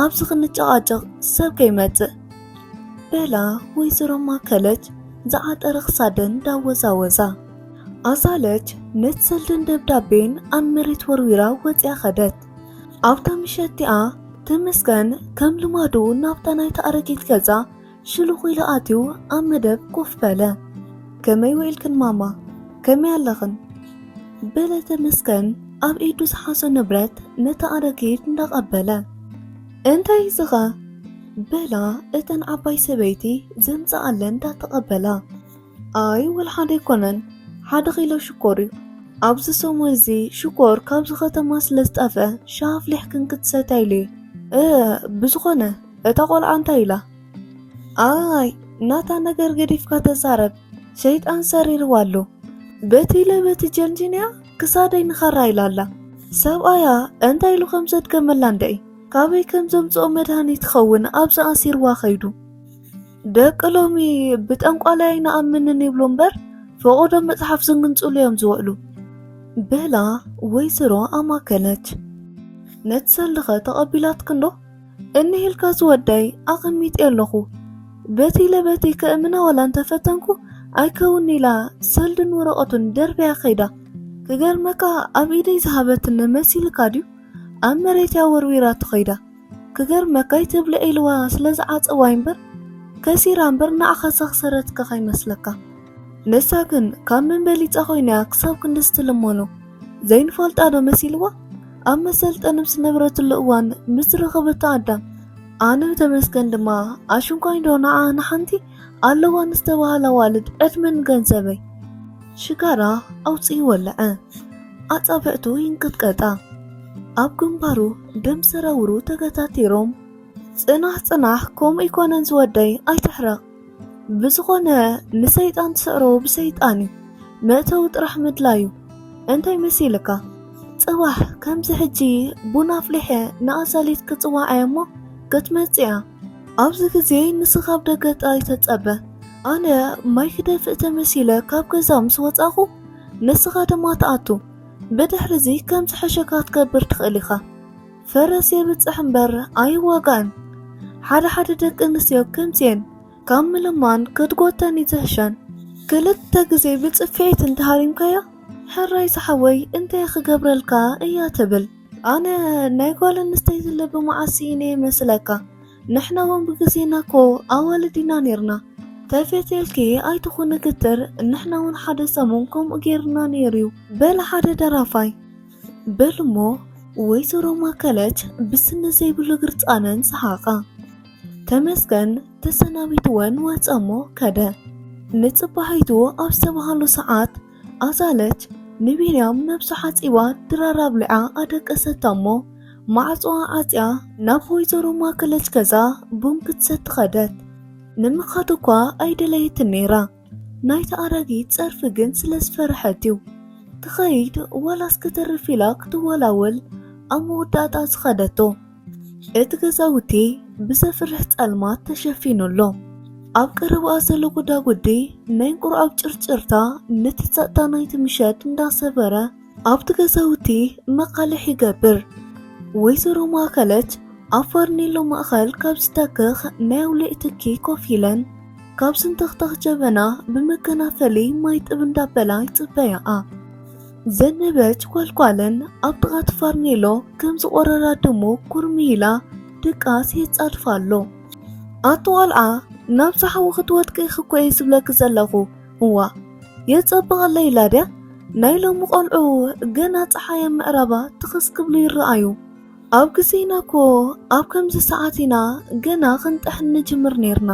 ኣብዚ ክንጨቓጨቕ ሰብ ከይመጽእ። በላ ወይዘሮ ማከለች ዝዓጠረ ክሳደን ዳወዛወዛ። ኣዛለች ነቲ ሰልድን ደብዳቤን ኣብ መሬት ወርዊራ ወፂኣ ኸደት። ኣብታ ምሸት እቲኣ ተመስገን ከም ልማዱ ናብታ ናይታ ኣረጊት ገዛ ሽሉኽ ኢሉ ኣትዩ ኣብ መደብ ኮፍ በለ። ከመይ ውዒልክን ማማ? ከመይ ኣለኽን? በለ ተመስገን ኣብ ኢዱ ዝሓዞ ንብረት ነታ ኣረጊት እንዳቐበለ። እንታይ እዩ ዝኸ? በላ እተን ዓባይ ሰበይቲ ዘምጽኣለን እንዳተቐበላ። ኣይ ወላ ሓደ ኣይኮነን፣ ሓደ ኪሎ ሽኮር እዩ። ኣብዚ ሰሙን እዚ ሽኮር ካብዚ ከተማ ስለ ዝጠፍአ ሻሂ ኣፍሊሕክን ክትሰትያ ኢሉ እዩ። እ ብዝኾነ እታ ቆልዓ እንታይ ኢላ? ኣይ ናታ ነገር ገዲፍካ ተዛረብ፣ ሸይጣን ሰሪርዋ ኣሎ። በቲ ኢለ በቲ ጀንጂንያ ክሳደይ ንኸራ ኢላ ኣላ። ሰብኣያ እንታይ ኢሉ ከም ዘድገመላ እንደኢ፣ ካበይ ከም ዘምጽኦ መድሃኒት ይኸውን ኣብዚ ኣሲርዋ ኸይዱ። ደቂ ሎሚ ብጠንቋላይ ኣይንኣምንን ይብሉ እምበር ፈቐዶ መጽሓፍ ዝንግንጽሉ እዮም ዝውዕሉ። በላ ወይዘሮ ኣማከለች። ነቲ ሰልድኸ ተቐቢላትክንዶ? እኒህ ኢልካ ዝወደይ ኣቐሚጠ ኣለኹ። በቲ ኢለ በቲ ከእምና ዋላ እንተፈተንኩ ኣይከውን ኢላ ሰልድን ወረቐቱን ደርብያ ከይዳ። ክገርመካ ኣብ ኢደይ ዝሃበትኒ መሲልካ ድዩ? ኣብ መሬት እያ ወርዊራቶ ከይዳ። ክገርመካ ኣይትብልዕ ኢልዋ ስለ ዝዓጸዋ እምበር ከሲራ እምበር ንዓኻ ዘኽሰረትካ ከይመስለካ። ንሳ ግን ካብ መን በሊጻ ኮይና እያ ክሳብ ክንድዚ ትልመኖ? ዘይንፈልጣ ዶ መሲልዋ? ኣብ መሰልጠኒ ምስ ዝነበረትሉ እዋን ምስ ዝረኸበቶ ኣዳም ኣነ ተመስገን ድማ ኣሽንኳይ ዶ ንዓ ንሓንቲ ኣለዋ ንዝተባህላ ኣዋልድ ዕድመን ገንዘበይ ሽጋራ ኣውጽኡ ወለዐ። ኣጻብዕቱ ይንቅጥቀጣ። ኣብ ግንባሩ ደም ሰራውሩ ተገታቲሮም። ጽናሕ ጽናሕ ከምኡ ኣይኮነን ዝወደይ ኣይትሕረቕ። ብዝኾነ ንሰይጣን ትስዕሮ ብሰይጣን እዩ። መእተዊ ጥራሕ ምድላዩ። እንታይ መሲልካ? ጽባሕ ከምዚ ሕጂ ቡን ኣፍሊሐ ንኣዛሊት ክጽዋዓ እየ እሞ ክትመጽእ እያ። ኣብዚ ግዜ ንስኻ ኣብ ደገ ጥራይ ተጸበ። ኣነ ማይ ክደፍእ ተመሲለ ካብ ገዛ ምስ ወጻኹ ንስኻ ድማ ትኣቱ። ብድሕሪ እዚ ከም ዝሐሸካ ክትገብር ትኽእል ኢኻ። ፈረስ የብጽሕ እምበር ኣይዋጋእን። ሓደ ሓደ ደቂ ኣንስትዮ ከምዚኤን ካብ ምልማን ክትጎተን ይዝሕሸን። ክልተ ግዜ ብጽፍዒት እንተሃሪምካያ ሕራይ ዝሓወይ እንታይ ክገብረልካ እያ ትብል። ኣነ ናይ ጓል ኣንስተይቲ ልቢ መዓስ ስኢነ ይመስለካ? ንሕና እውን ብግዜና እኮ ኣዋልድ ኢና ኔርና። ተፈትየልኪ ኣይትኹኒ ክትር ንሕና እውን ሓደ ሰሙን ከምኡ ጌርና ነይሩ እዩ በለ ሓደ ደራፋይ። በልሞ ወይዘሮ ማከለች ብስኒ ዘይብሉ ግርጻነን ሰሓቓ። ተመስገን ተሰናቢትወን ወጸ እሞ ከደ። ንጽባሒቱ ኣብ ዝተባሃሉ ሰዓት ኣዛለች ንቢንያም ነብሱ ሓጺባ ድራር ኣብሊዓ ኣደቀሰታ እሞ ማዕጾኣ ዓጽያ ናብ ወይዘሮ ማከለች ገዛ ቡን ክትሰቲ ከደት። ንምኻድ እኳ ኣይደለየትን ነይራ። ናይታ ኣረጊት ጸርፊ ግን ስለ ዝፈርሐት እዩ። ክኸይድ ዋላስ ክተርፍ ኢላ ክትወላወል ኣብ መወዳእታ ዝኸደቶ። እቲ ገዛውቲ ብዘፍርሕ ጸልማት ተሸፊኑ ኣሎ። ኣብ ቀረባኣ ዘሎ ጎዳጉዲ ናይ እንቁርዖብ ጭርጭርታ ነቲ ጸጥታ ናይቲ ምሸት እንዳሰበረ ኣብቲ ገዛውቲ መቓልሕ ይገብር። ወይዘሮ ማእከለች ኣብ ፋርኔሎ ማእኸል ካብ ዝተክኽ ናይ ኣውሊዕ ትኪ ኮፍ ኢለን ካብ ዝንተኽተኽ ጀበና ብመከናፈሊ ማይ ጥብ እንዳበላ ይጽበያኣ። ዘነበች ኳልኳለን ኣብ ጥቓ እቲ ፋርኔሎ ከም ዝቖረራ ድሙ ኩርምይ ኢላ ድቃስ የጻድፋ ኣሎ። ኣቶ ቆልዓ ናብዛ ሓዊ ክትወድቂ ኢኺ እኮ እየ ዝብለኪ ዘለኹ። እዋ የጸብቐለይ ኢላ ድያ? ናይ ሎሚ ቆልዑ ገና ጸሓይ ኣብ ምዕራባ ትኽስ ክብሉ ይረኣዩ። ኣብ ግዜና እኮ ኣብ ከምዚ ሰዓት ኢና ገና ክንጥሕን ንጅምር ኔርና።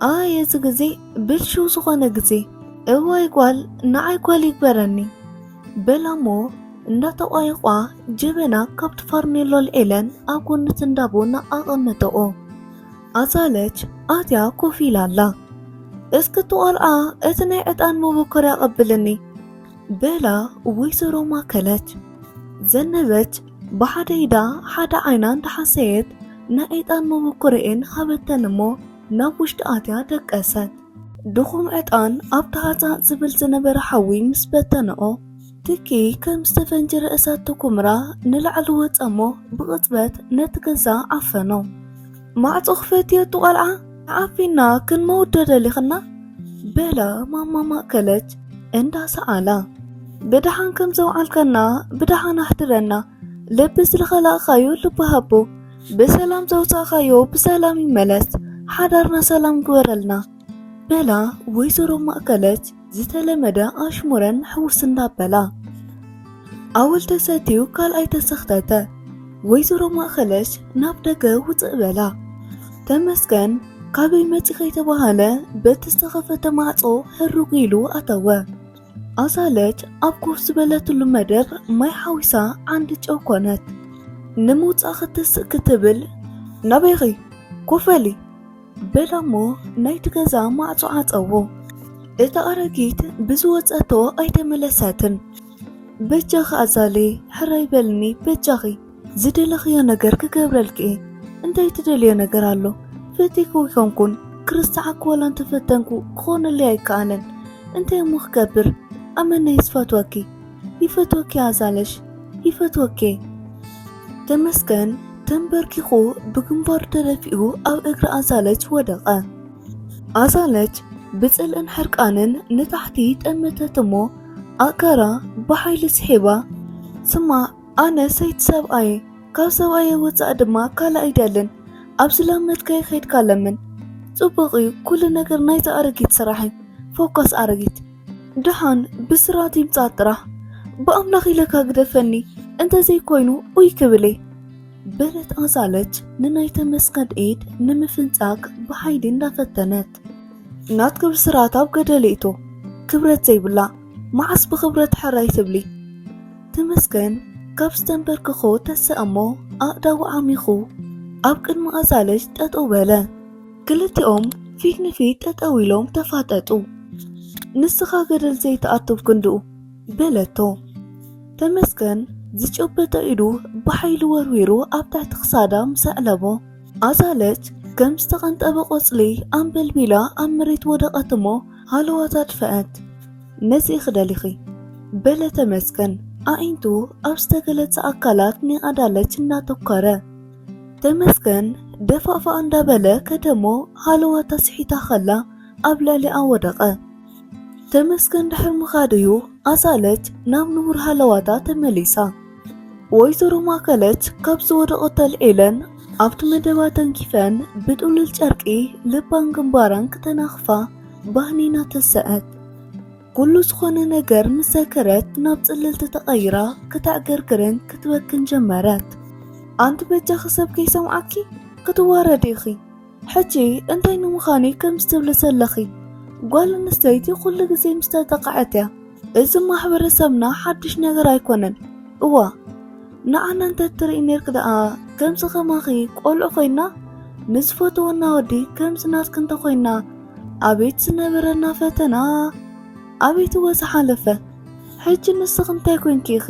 ኣየ እዚ ግዜ ብልሽው ዝኾነ ግዜ። እዋይ ጓል፣ ንዓይ ጓል ይግበረኒ። በላ እሞ እንዳተቋየቋ ጀበና ካብቲ ፋርኔሎ ኣልዒለን ኣብ ጎኒ እቲ እንዳ ቡን ኣቐመጠኦ። ኣዛለች ኣትያ ኮፍ ኢላ ኣላ። እስኪ እቲ ቆልዓ እቲ ናይ ዕጣን መበኮርያ ኣቐብልኒ። በላ ወይዘሮ ማእከለች። ዘነበች ብሓደ ኢዳ ሓደ ዓይና እንዳሓሰየት ናይ ዕጣን መበኮርኤን ሃበተን እሞ ናብ ውሽጢ ኣትያ ደቀሰት። ድኹም ዕጣን ኣብ ተሃጻ ዝብል ዝነበረ ሓዊ ምስ በተንኦ፣ ትኪ ከም ዝተፈንጀረ እሳት ተኩምራ ንላዕሊ ወጸ እሞ ብቕጽበት ነቲ ገዛ ዓፈኖ። ማዕጾ ክፈትዮ እቲ ቆልዓ ዓፊና ክንመውት ዶ ደሊኽና? በላ ማማ ማእከለች እንዳሰኣላ። ብደሓን ከም ዘውዓልካና ብደሓን ኣሕድረና። ልቢ ዝኸላእካዮ ልቢ ሃቦ፣ ብሰላም ዘውጻእካዮ ብሰላም ይመለስ። ሓዳርና ሰላም ግበረልና። በላ ወይዘሮ ማእከለች ዝተለመደ ኣሽሙረን ሕውስ እንዳበላ። ኣወል ተሰትዩ ካልኣይ ተሰኽተተ። ወይዘሮ ማእከለች ናብ ደገ ውጽእ በላ። ተመስገን ካበይ መጺ ከይተባሃለ በቲ ዝተኸፈተ ማዕጾ ህሩግ ኢሉ ኣተወ። ኣዛለች ኣብ ኮፍ ዝበለትሉ መደብ ማይ ሓዊሳ ዓንዲ ጨው ኮነት። ንምውጻእ ክትስእ ክትብል፣ ናበይኺ? ኮፍ በሊ! በላ እሞ ናይቲ ገዛ ማዕጾ ዓጸዎ። እታ ኣረጊት ብዝወጸቶ ኣይተመለሰትን። በጃኺ ኣዛሊ፣ ሕራይ በልኒ፣ በጃኺ። ዝደለኽዮ ነገር ክገብረልኪ እየ። እንታይ ትደልዮ ነገር ኣሎ? ፈቲኩ ይኮንኩን፣ ክርስዓኪ ወላ እንተፈተንኩ ክኾነለይ ኣይከኣለን። እንታይ እሞ ክገብር? ኣመነይ ዝፈትወኪ። ይፈትወኪ ኣዛለሽ፣ ይፈትወኪ። ተመስገን ተንበርኪኹ ብግንባሩ ተደፊኡ ኣብ እግሪ ኣዛለች ወደቐ። ኣዛለች ብጽልእን ሕርቃንን ንታሕቲ ጠመተት እሞ ኣእጋራ ብሓይሊ ስሒባ፣ ስማዕ፣ ኣነ ሰይቲ ሰብኣየ፣ ካብ ሰብኣየ ወጻኢ ድማ ካልእ ኣይደልን። ኣብ ዝለመድካዮ ከይድካ ለምን። ጽቡቕ እዩ፣ ኩሉ ነገር ናይዛ ኣረጊት ስራሕ እዩ። ፎካስ ኣረጊት። ደሓን ብስራት ይምጻእ ጥራሕ። ብኣምላኽ ኢለካ ግደፈኒ፣ እንተዘይኮይኑ ኡይ ክብል እየ። በለት ኣዛለች ንናይ ተመስገን ኢድ ንምፍንጻግ ብሓይሊ እንዳፈተነት። ናትኪ ብስራት ኣብ ገደል ይእቶ፣ ክብረት ዘይብላ፣ መዓስ ብኽብረት ሕራይ ትብሊ? ተመስገን ካብ ዝተንበርክኾ ተሰእ እሞ ኣእዳዉ ዓሚኹ ኣብ ቅድሚ ኣዛለች ጠጠው በለ። ክልቲኦም ፊት ንፊት ጠጠው ኢሎም ተፋጠጡ። ንስኻ ገደል ዘይትኣቱ ብክንድኡ በለቶ። ተመስገን ዝጨበጦ ኢዱ ብሓይሊ ወርዊሩ ኣብ ትሕቲ ክሳዳ ምስ ኣዕለቦ፣ ኣዛለች ከም ዝተቐንጠበ ቆጽሊ ኣንበልቢላ ኣብ መሬት ወደቐት እሞ ሃለዋታ ድፈአት። ነዚ ኢኺ ደሊኺ በለ ተመስገን ኣዒንቱ ኣብ ዝተገለጸ ኣካላት ናይ ኣዛለች እናተኮረ። ተመስገን ደፋእፋእ እንዳበለ ከደሞ ሃለዋታ ስሒታ ከላ ኣብ ልዕሊኣ ወደቐ። ተመስገን ድሕሪ ምኻዱ እዩ ኣዛለች ናብ ንቡር ሃለዋታ ተመሊሳ። ወይዘሮ ማእከለች ካብ ዝወደቐቶ ኣልዒለን ኣብቲ መደባ ተንኪፈን ብጥሉል ጨርቂ ልባን ግንባራን ክተናኽፋ ባህኒና ተሰአት። ኩሉ ዝኾነ ነገር ምስ ዘከረት ናብ ጽልልቲ ተቐይራ ክተዕገርግርን ክትበክን ጀመረት። ኣንቲ በጃኺ ሰብ ከይሰምዓኪ ክትዋረዲ ኢኺ። ሕጂ እንታይ ንምዃን'ዩ ከምዚ ትብሊ ዘለኺ? ጓል ኣንስተይቲ ኩሉ ግዜ ምስ ተጠቕዐት እያ። እዚ ማሕበረሰብና ሓድሽ ነገር ኣይኮነን። እዋ፣ ንዓና እንተ ትርኢ ኔርኪ ደኣ ከምዚ ከማኺ ቆልዑ ኮይና፣ ንዝፈትወና ወዲ ከምዚ ናትኪ እንተ ኮይና፣ ኣቤት ዝነበረና ፈተና! ኣቤት እወ ዝሓለፈ! ሕጂ ንስኺ እንታይ ኮንኪ ኢኺ?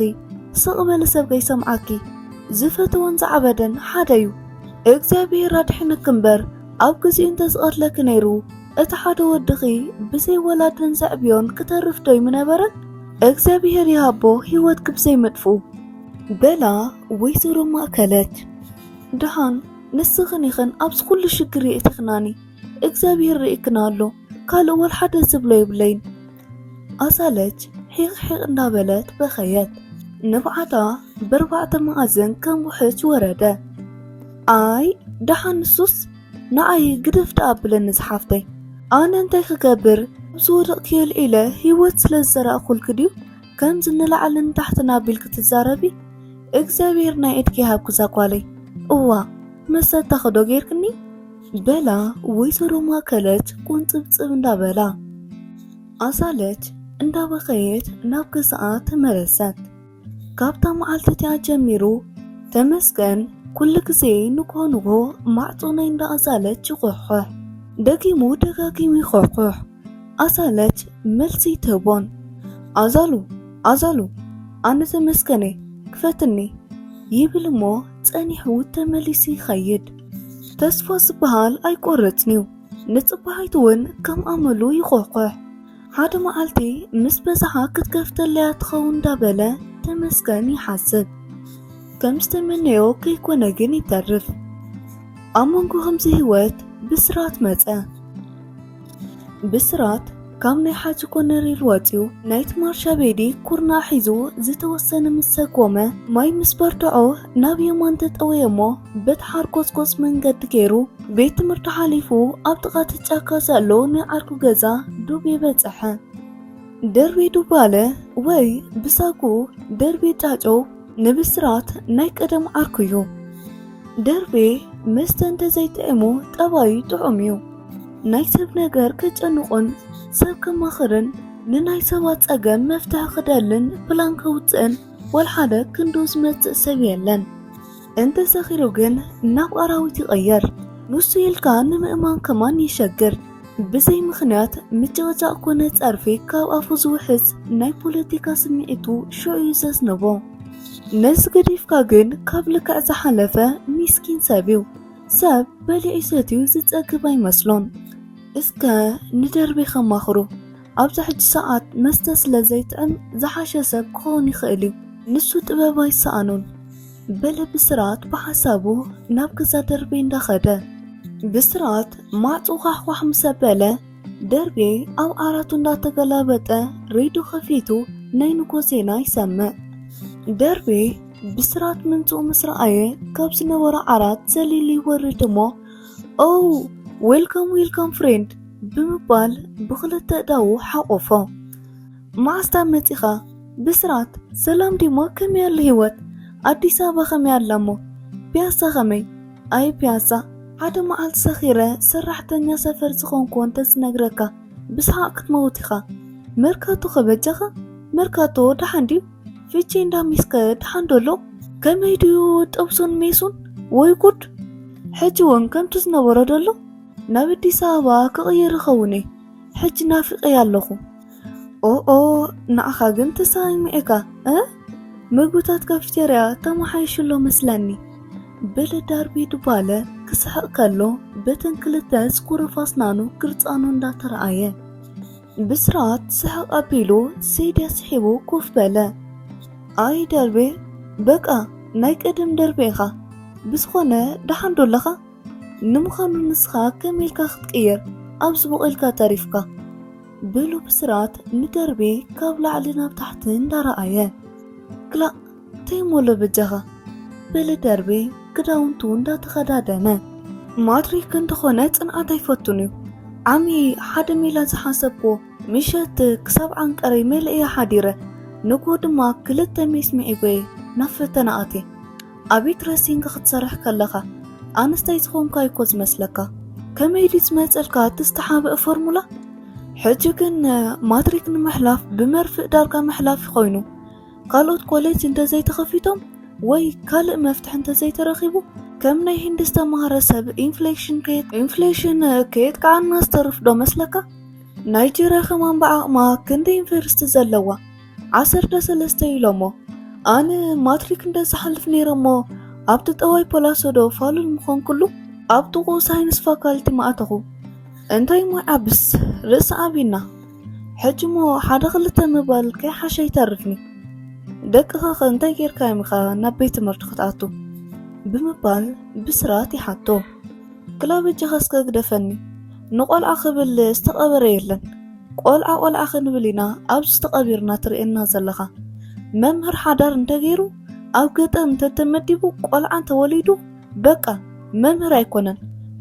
ስቕ በሊ ሰብ ከይሰምዓኪ። ዝፈተወን ዝዓበደን ሓደ እዩ። እግዚኣብሄር ኣድሒኑኪ እምበር፣ ኣብ ግዜኡ እንተዝቐትለኪ ነይሩ፣ እቲ ሓደ ወድኺ ብዘይ ወላድን ዘዕብዮን ክተርፍ ዶ ይምነበረ? እግዚኣብሄር ይሃቦ ህይወትኪ ብዘይ ምጥፍኡ። በላ ወይዘሮ ማእከለት። ደሓን ንስኽን ኢኽን ኣብዚ ኩሉ ሽግር የእቲኽናኒ። እግዚኣብሄር ርኢክና ኣሎ፣ ካልእ ወላ ሓደ ዝብሎ የብለይን። ኣዛለች ሒቕ ሒቕ እንዳበለት በኸየት። ንብዓታ በርባዕተ መኣዝን ከም ውሕጅ ወረደ። ኣይ ደሓን ንሱስ ንዓይ ግደፍ ደኣ ኣብለኒ ዝሓፍተይ። ኣነ እንታይ ክገብር? ኣብ ዝወደቕክዮ ኣልዒለ ህይወት ስለ ዝዘራእኩልኪ ድዩ ከምዚ ንላዕሊ ንታሕትን ኣቢልኪ ትዛረቢ? እግዚኣብሔር ናይ ኢድኪ ሃብኪ ዛጓለይ። እዋ፣ መሰታኺ ዶ ጌርክኒ? በላ ወይዘሮ ማእከለት ቁንጽብጽብ እንዳበላ። ኣዛለች እንዳበኸየት ናብ ገዛኣ ተመለሰት። ካብታ መዓልቲ እቲኣ ጀሚሩ ተመስገን ኩሉ ግዜ ንግሆ ንግሆ ማዕጾ ናይ እንዳ ኣዛለች ይኹሕኹሕ። ደጊሙ ደጋጊሙ ይኹሕኹሕ። ኣዛለች መልሲ ኣይትህቦን። ኣዛሉ፣ ኣዛሉ፣ ኣነ ተመስገን እየ፣ ክፈትኒ፣ ይብል እሞ ጸኒሑ ተመሊሱ ይኸይድ። ተስፋ ዝበሃል ኣይቆርጽን እዩ። ንጽባሒቱ እውን ከም ኣመሉ ይኹሕኩሕ። ሓደ መዓልቲ ምስ በዝሓ ክትከፍተለያ ትኸውን እንዳበለ ተመስገን ይሓስብ። ከም ዝተመነዮ ከይኮነ ግን ይተርፍ። ኣብ መንጎ ከምዚ ህይወት ብስራት መጸ። ብስራት ካብ ናይ ሓጂ ኮነሬል ወጺኡ ናይቲ ማርሻ ቤዲ ኩርናዕ ሒዙ ዝተወሰነ ምስ ሰጎመ፣ ማይ ምስ በርትዖ ናብ የማን ተጠወየ እሞ በቲ ሓርጎጽጎጽ መንገዲ ገይሩ ቤት ትምህርቲ ሓሊፉ ኣብ ጥቓ እቲ ጫካ ዘሎ ናይ ዓርኩ ገዛ ዱብ የበጽሐ። ደርቤ ዱባለ ወይ ብሳጉ ደርቤ ጫጨው ንብስራት ናይ ቀደም ዓርኩ እዩ። ደርቤ መስተ እንተዘይጥዒሙ ጠባዩ ጥዑም እዩ። ናይ ሰብ ነገር ከጨንቑን ሰብ ከማኽርን ንናይ ሰባት ጸገም መፍትሒ ክደልን ፕላን ከውጽእን ወልሓደ ክንዱ ዝመጽእ ሰብ የለን። እንተሰኺሩ ግን ናብ ኣራዊት ይቕየር። ንሱ ኢልካ ንምእማን ከማን የሸግር። ብዘይ ምኽንያት ምጭቕጫቕ ኮነ ጸርፊ ካብ ኣፉ ዝውሕዝ ናይ ፖለቲካ ስምዒቱ ሽዑ እዩ ዘዝንቦ። ነዚ ገዲፍካ ግን ካብ ልክዕ ዝሓለፈ ሚስኪን ሰብ እዩ። ሰብ በሊዑ ሰትዩ ዝጸግብ ኣይመስሎን። እስከ ንደርቤ ከማኽሩ። ኣብዚ ሕጂ ሰዓት መስተ ስለ ዘይጥዕም ዝሓሸ ሰብ ክኸውን ይኽእል እዩ። ንሱ ጥበብ ኣይሰኣኖን። በለ ብስራት ብሓሳቡ ናብ ገዛ ደርቤ እንዳኸደ። ብስራት ማዕጾ ኳሕኳሕ ምስ ኣበለ ደርቤ ኣብ ዓራቱ እንዳተገላበጠ ሬድዮ ከፊቱ ናይ ንጎ ዜና ይሰምዕ። ደርቤ ብስራት ምምጽኡ ምስ ረኣየ ካብ ዝነበሮ ዓራት ዘሊሉ ይወርድ እሞ ኦ ዌልካም ዌልካም ፍሬንድ ብምባል ብኽልተ እዳዉ ሓቆፎ። መዓስ ዳኣ መጺኻ ብስራት? ሰላም ዲሞ? ከመይ ኣሎ ህይወት? ኣዲስ ኣበባ ከመይ ኣላ እሞ? ፒያሳ ከመይ? ኣይ ፒያሳ ሓደ መዓልቲ ሰኺረ ሰራሕተኛ ሰፈር ዝኾንኩ እንተዝነግረካ ብሰሓቕ ክትመውት ኢኻ። መርካቶ ከ በጃኻ? መርካቶ ደሓን ድዩ? ፊቼ እንዳ ሚስከ ደሓን ዶ ኣሎ? ከመይ ድዩ ጥብሱን ሜሱን? ወይ ጉድ! ሕጂ እውን ከምቲ ዝነበሮ ዶ ኣሎ? ናብ ኣዲስ ኣበባ ክቕየር እኸውን እየ። ሕጂ ናፊቐያ ኣለኹ። ኦኦ፣ ንዓኻ ግን ተሰማሚዐካ እ? ምግብታት ካፊቴርያ ተመሓይሹ ኣሎ መስለኒ። በለ ዳርቤ ዱባለ ክስሕቕ ከሎ በተን ክልተ ዝኩርፋ ኣስናኑ ግርጻኑ እንዳተረኣየ። ብስራት ስሕቕ ኣቢሉ ሴድያ ስሒቡ ኮፍ በለ። ኣይ ደርቤ፣ በቃ ናይ ቀደም ደርቤ ኢኻ። ብዝኾነ ደሓን ዶ ኣለኻ? ንምዃኑ ንስኻ ከመይ ኢልካ ክትቅየር ኣብዚ ቦቕ ኢልካ ተሪፍካ? በሉ ብስራት ንደርቤ ካብ ላዕሊ ናብ ታሕቲ እንዳረኣየ። ክላእ እንታይ እሞ ኣሎ በጃኻ? በለ ደርቤ ክዳውንቱ እንዳተኸዳደነ። ማትሪክ እንተኾነ ጽንዓት ኣይፈቱን እዩ። ዓሚ ሓደ ሜላ ዝሓሰብክዎ ምሸት ክሳብ ዓንቀረይ መሊኤ ሓዲረ። ንግሆ ድማ ክልተ ሜስ ምዒጎየ ናብ ፈተና ኣትየ። ኣብ ኤክረሲንግ ክትሰርሕ ከለኻ ኣንስታይ ዝኾንካ እኮ ዝመስለካ። ከመይ ድዩ ዝመጸልካ እቲ ዝተሓብአ ፎርሙላ? ሕጂ ግን ማትሪክ ንምሕላፍ ብመርፍእ ዳርጋ ምሕላፍ ኮይኑ። ካልኦት ኮሌጅ እንተዘይተኸፊቶም ወይ ካልእ መፍትሒ እንተዘይተረኺቡ ከም ናይ ህንዲ ዝተምሃረ ሰብ ኢንፍሌሽን ከየጥቅዓና ዝተርፍ ዶ መስለካ? ናይጀርያ ከማን ብዓቕማ ክንደይ ዩኒቨርሲቲ ዘለዋ ዓሰርተ ሰለስተ ኢሎሞ። ኣነ ማትሪክ እንደ ዝሓልፍ ነይረ እሞ ኣብቲ ጠዋይ ፖላሶ ዶ ፋሉል ምኾንኩሉ ኣብ ጥቑኡ ሳይንስ ፋካልቲ ምኣተኹ። እንታይ እሞ ይዓብስ ርእሲ ኣቢና። ሕጂ እሞ ሓደ ክልተ ምባል ከይሓሸ ይተርፍኒ። ደቅኻ ኸ እንታይ ጌርካዮም ኢኻ ናብ ቤት ትምህርቲ ክትኣቱ? ብምባል ብስራት ይሓቶ። ክላ በጃኻ እስከ ግደፈኒ። ንቆልዓ ክብል ዝተቐበረ የለን። ቆልዓ ቆልዓ ክንብል ኢና ኣብዚ ተቐቢርና ትርእየና ዘለኻ። መምህር ሓዳር እንተገይሩ ኣብ ገጠር እንተተመዲቡ ቆልዓ እንተወሊዱ በቃ መምህር ኣይኮነን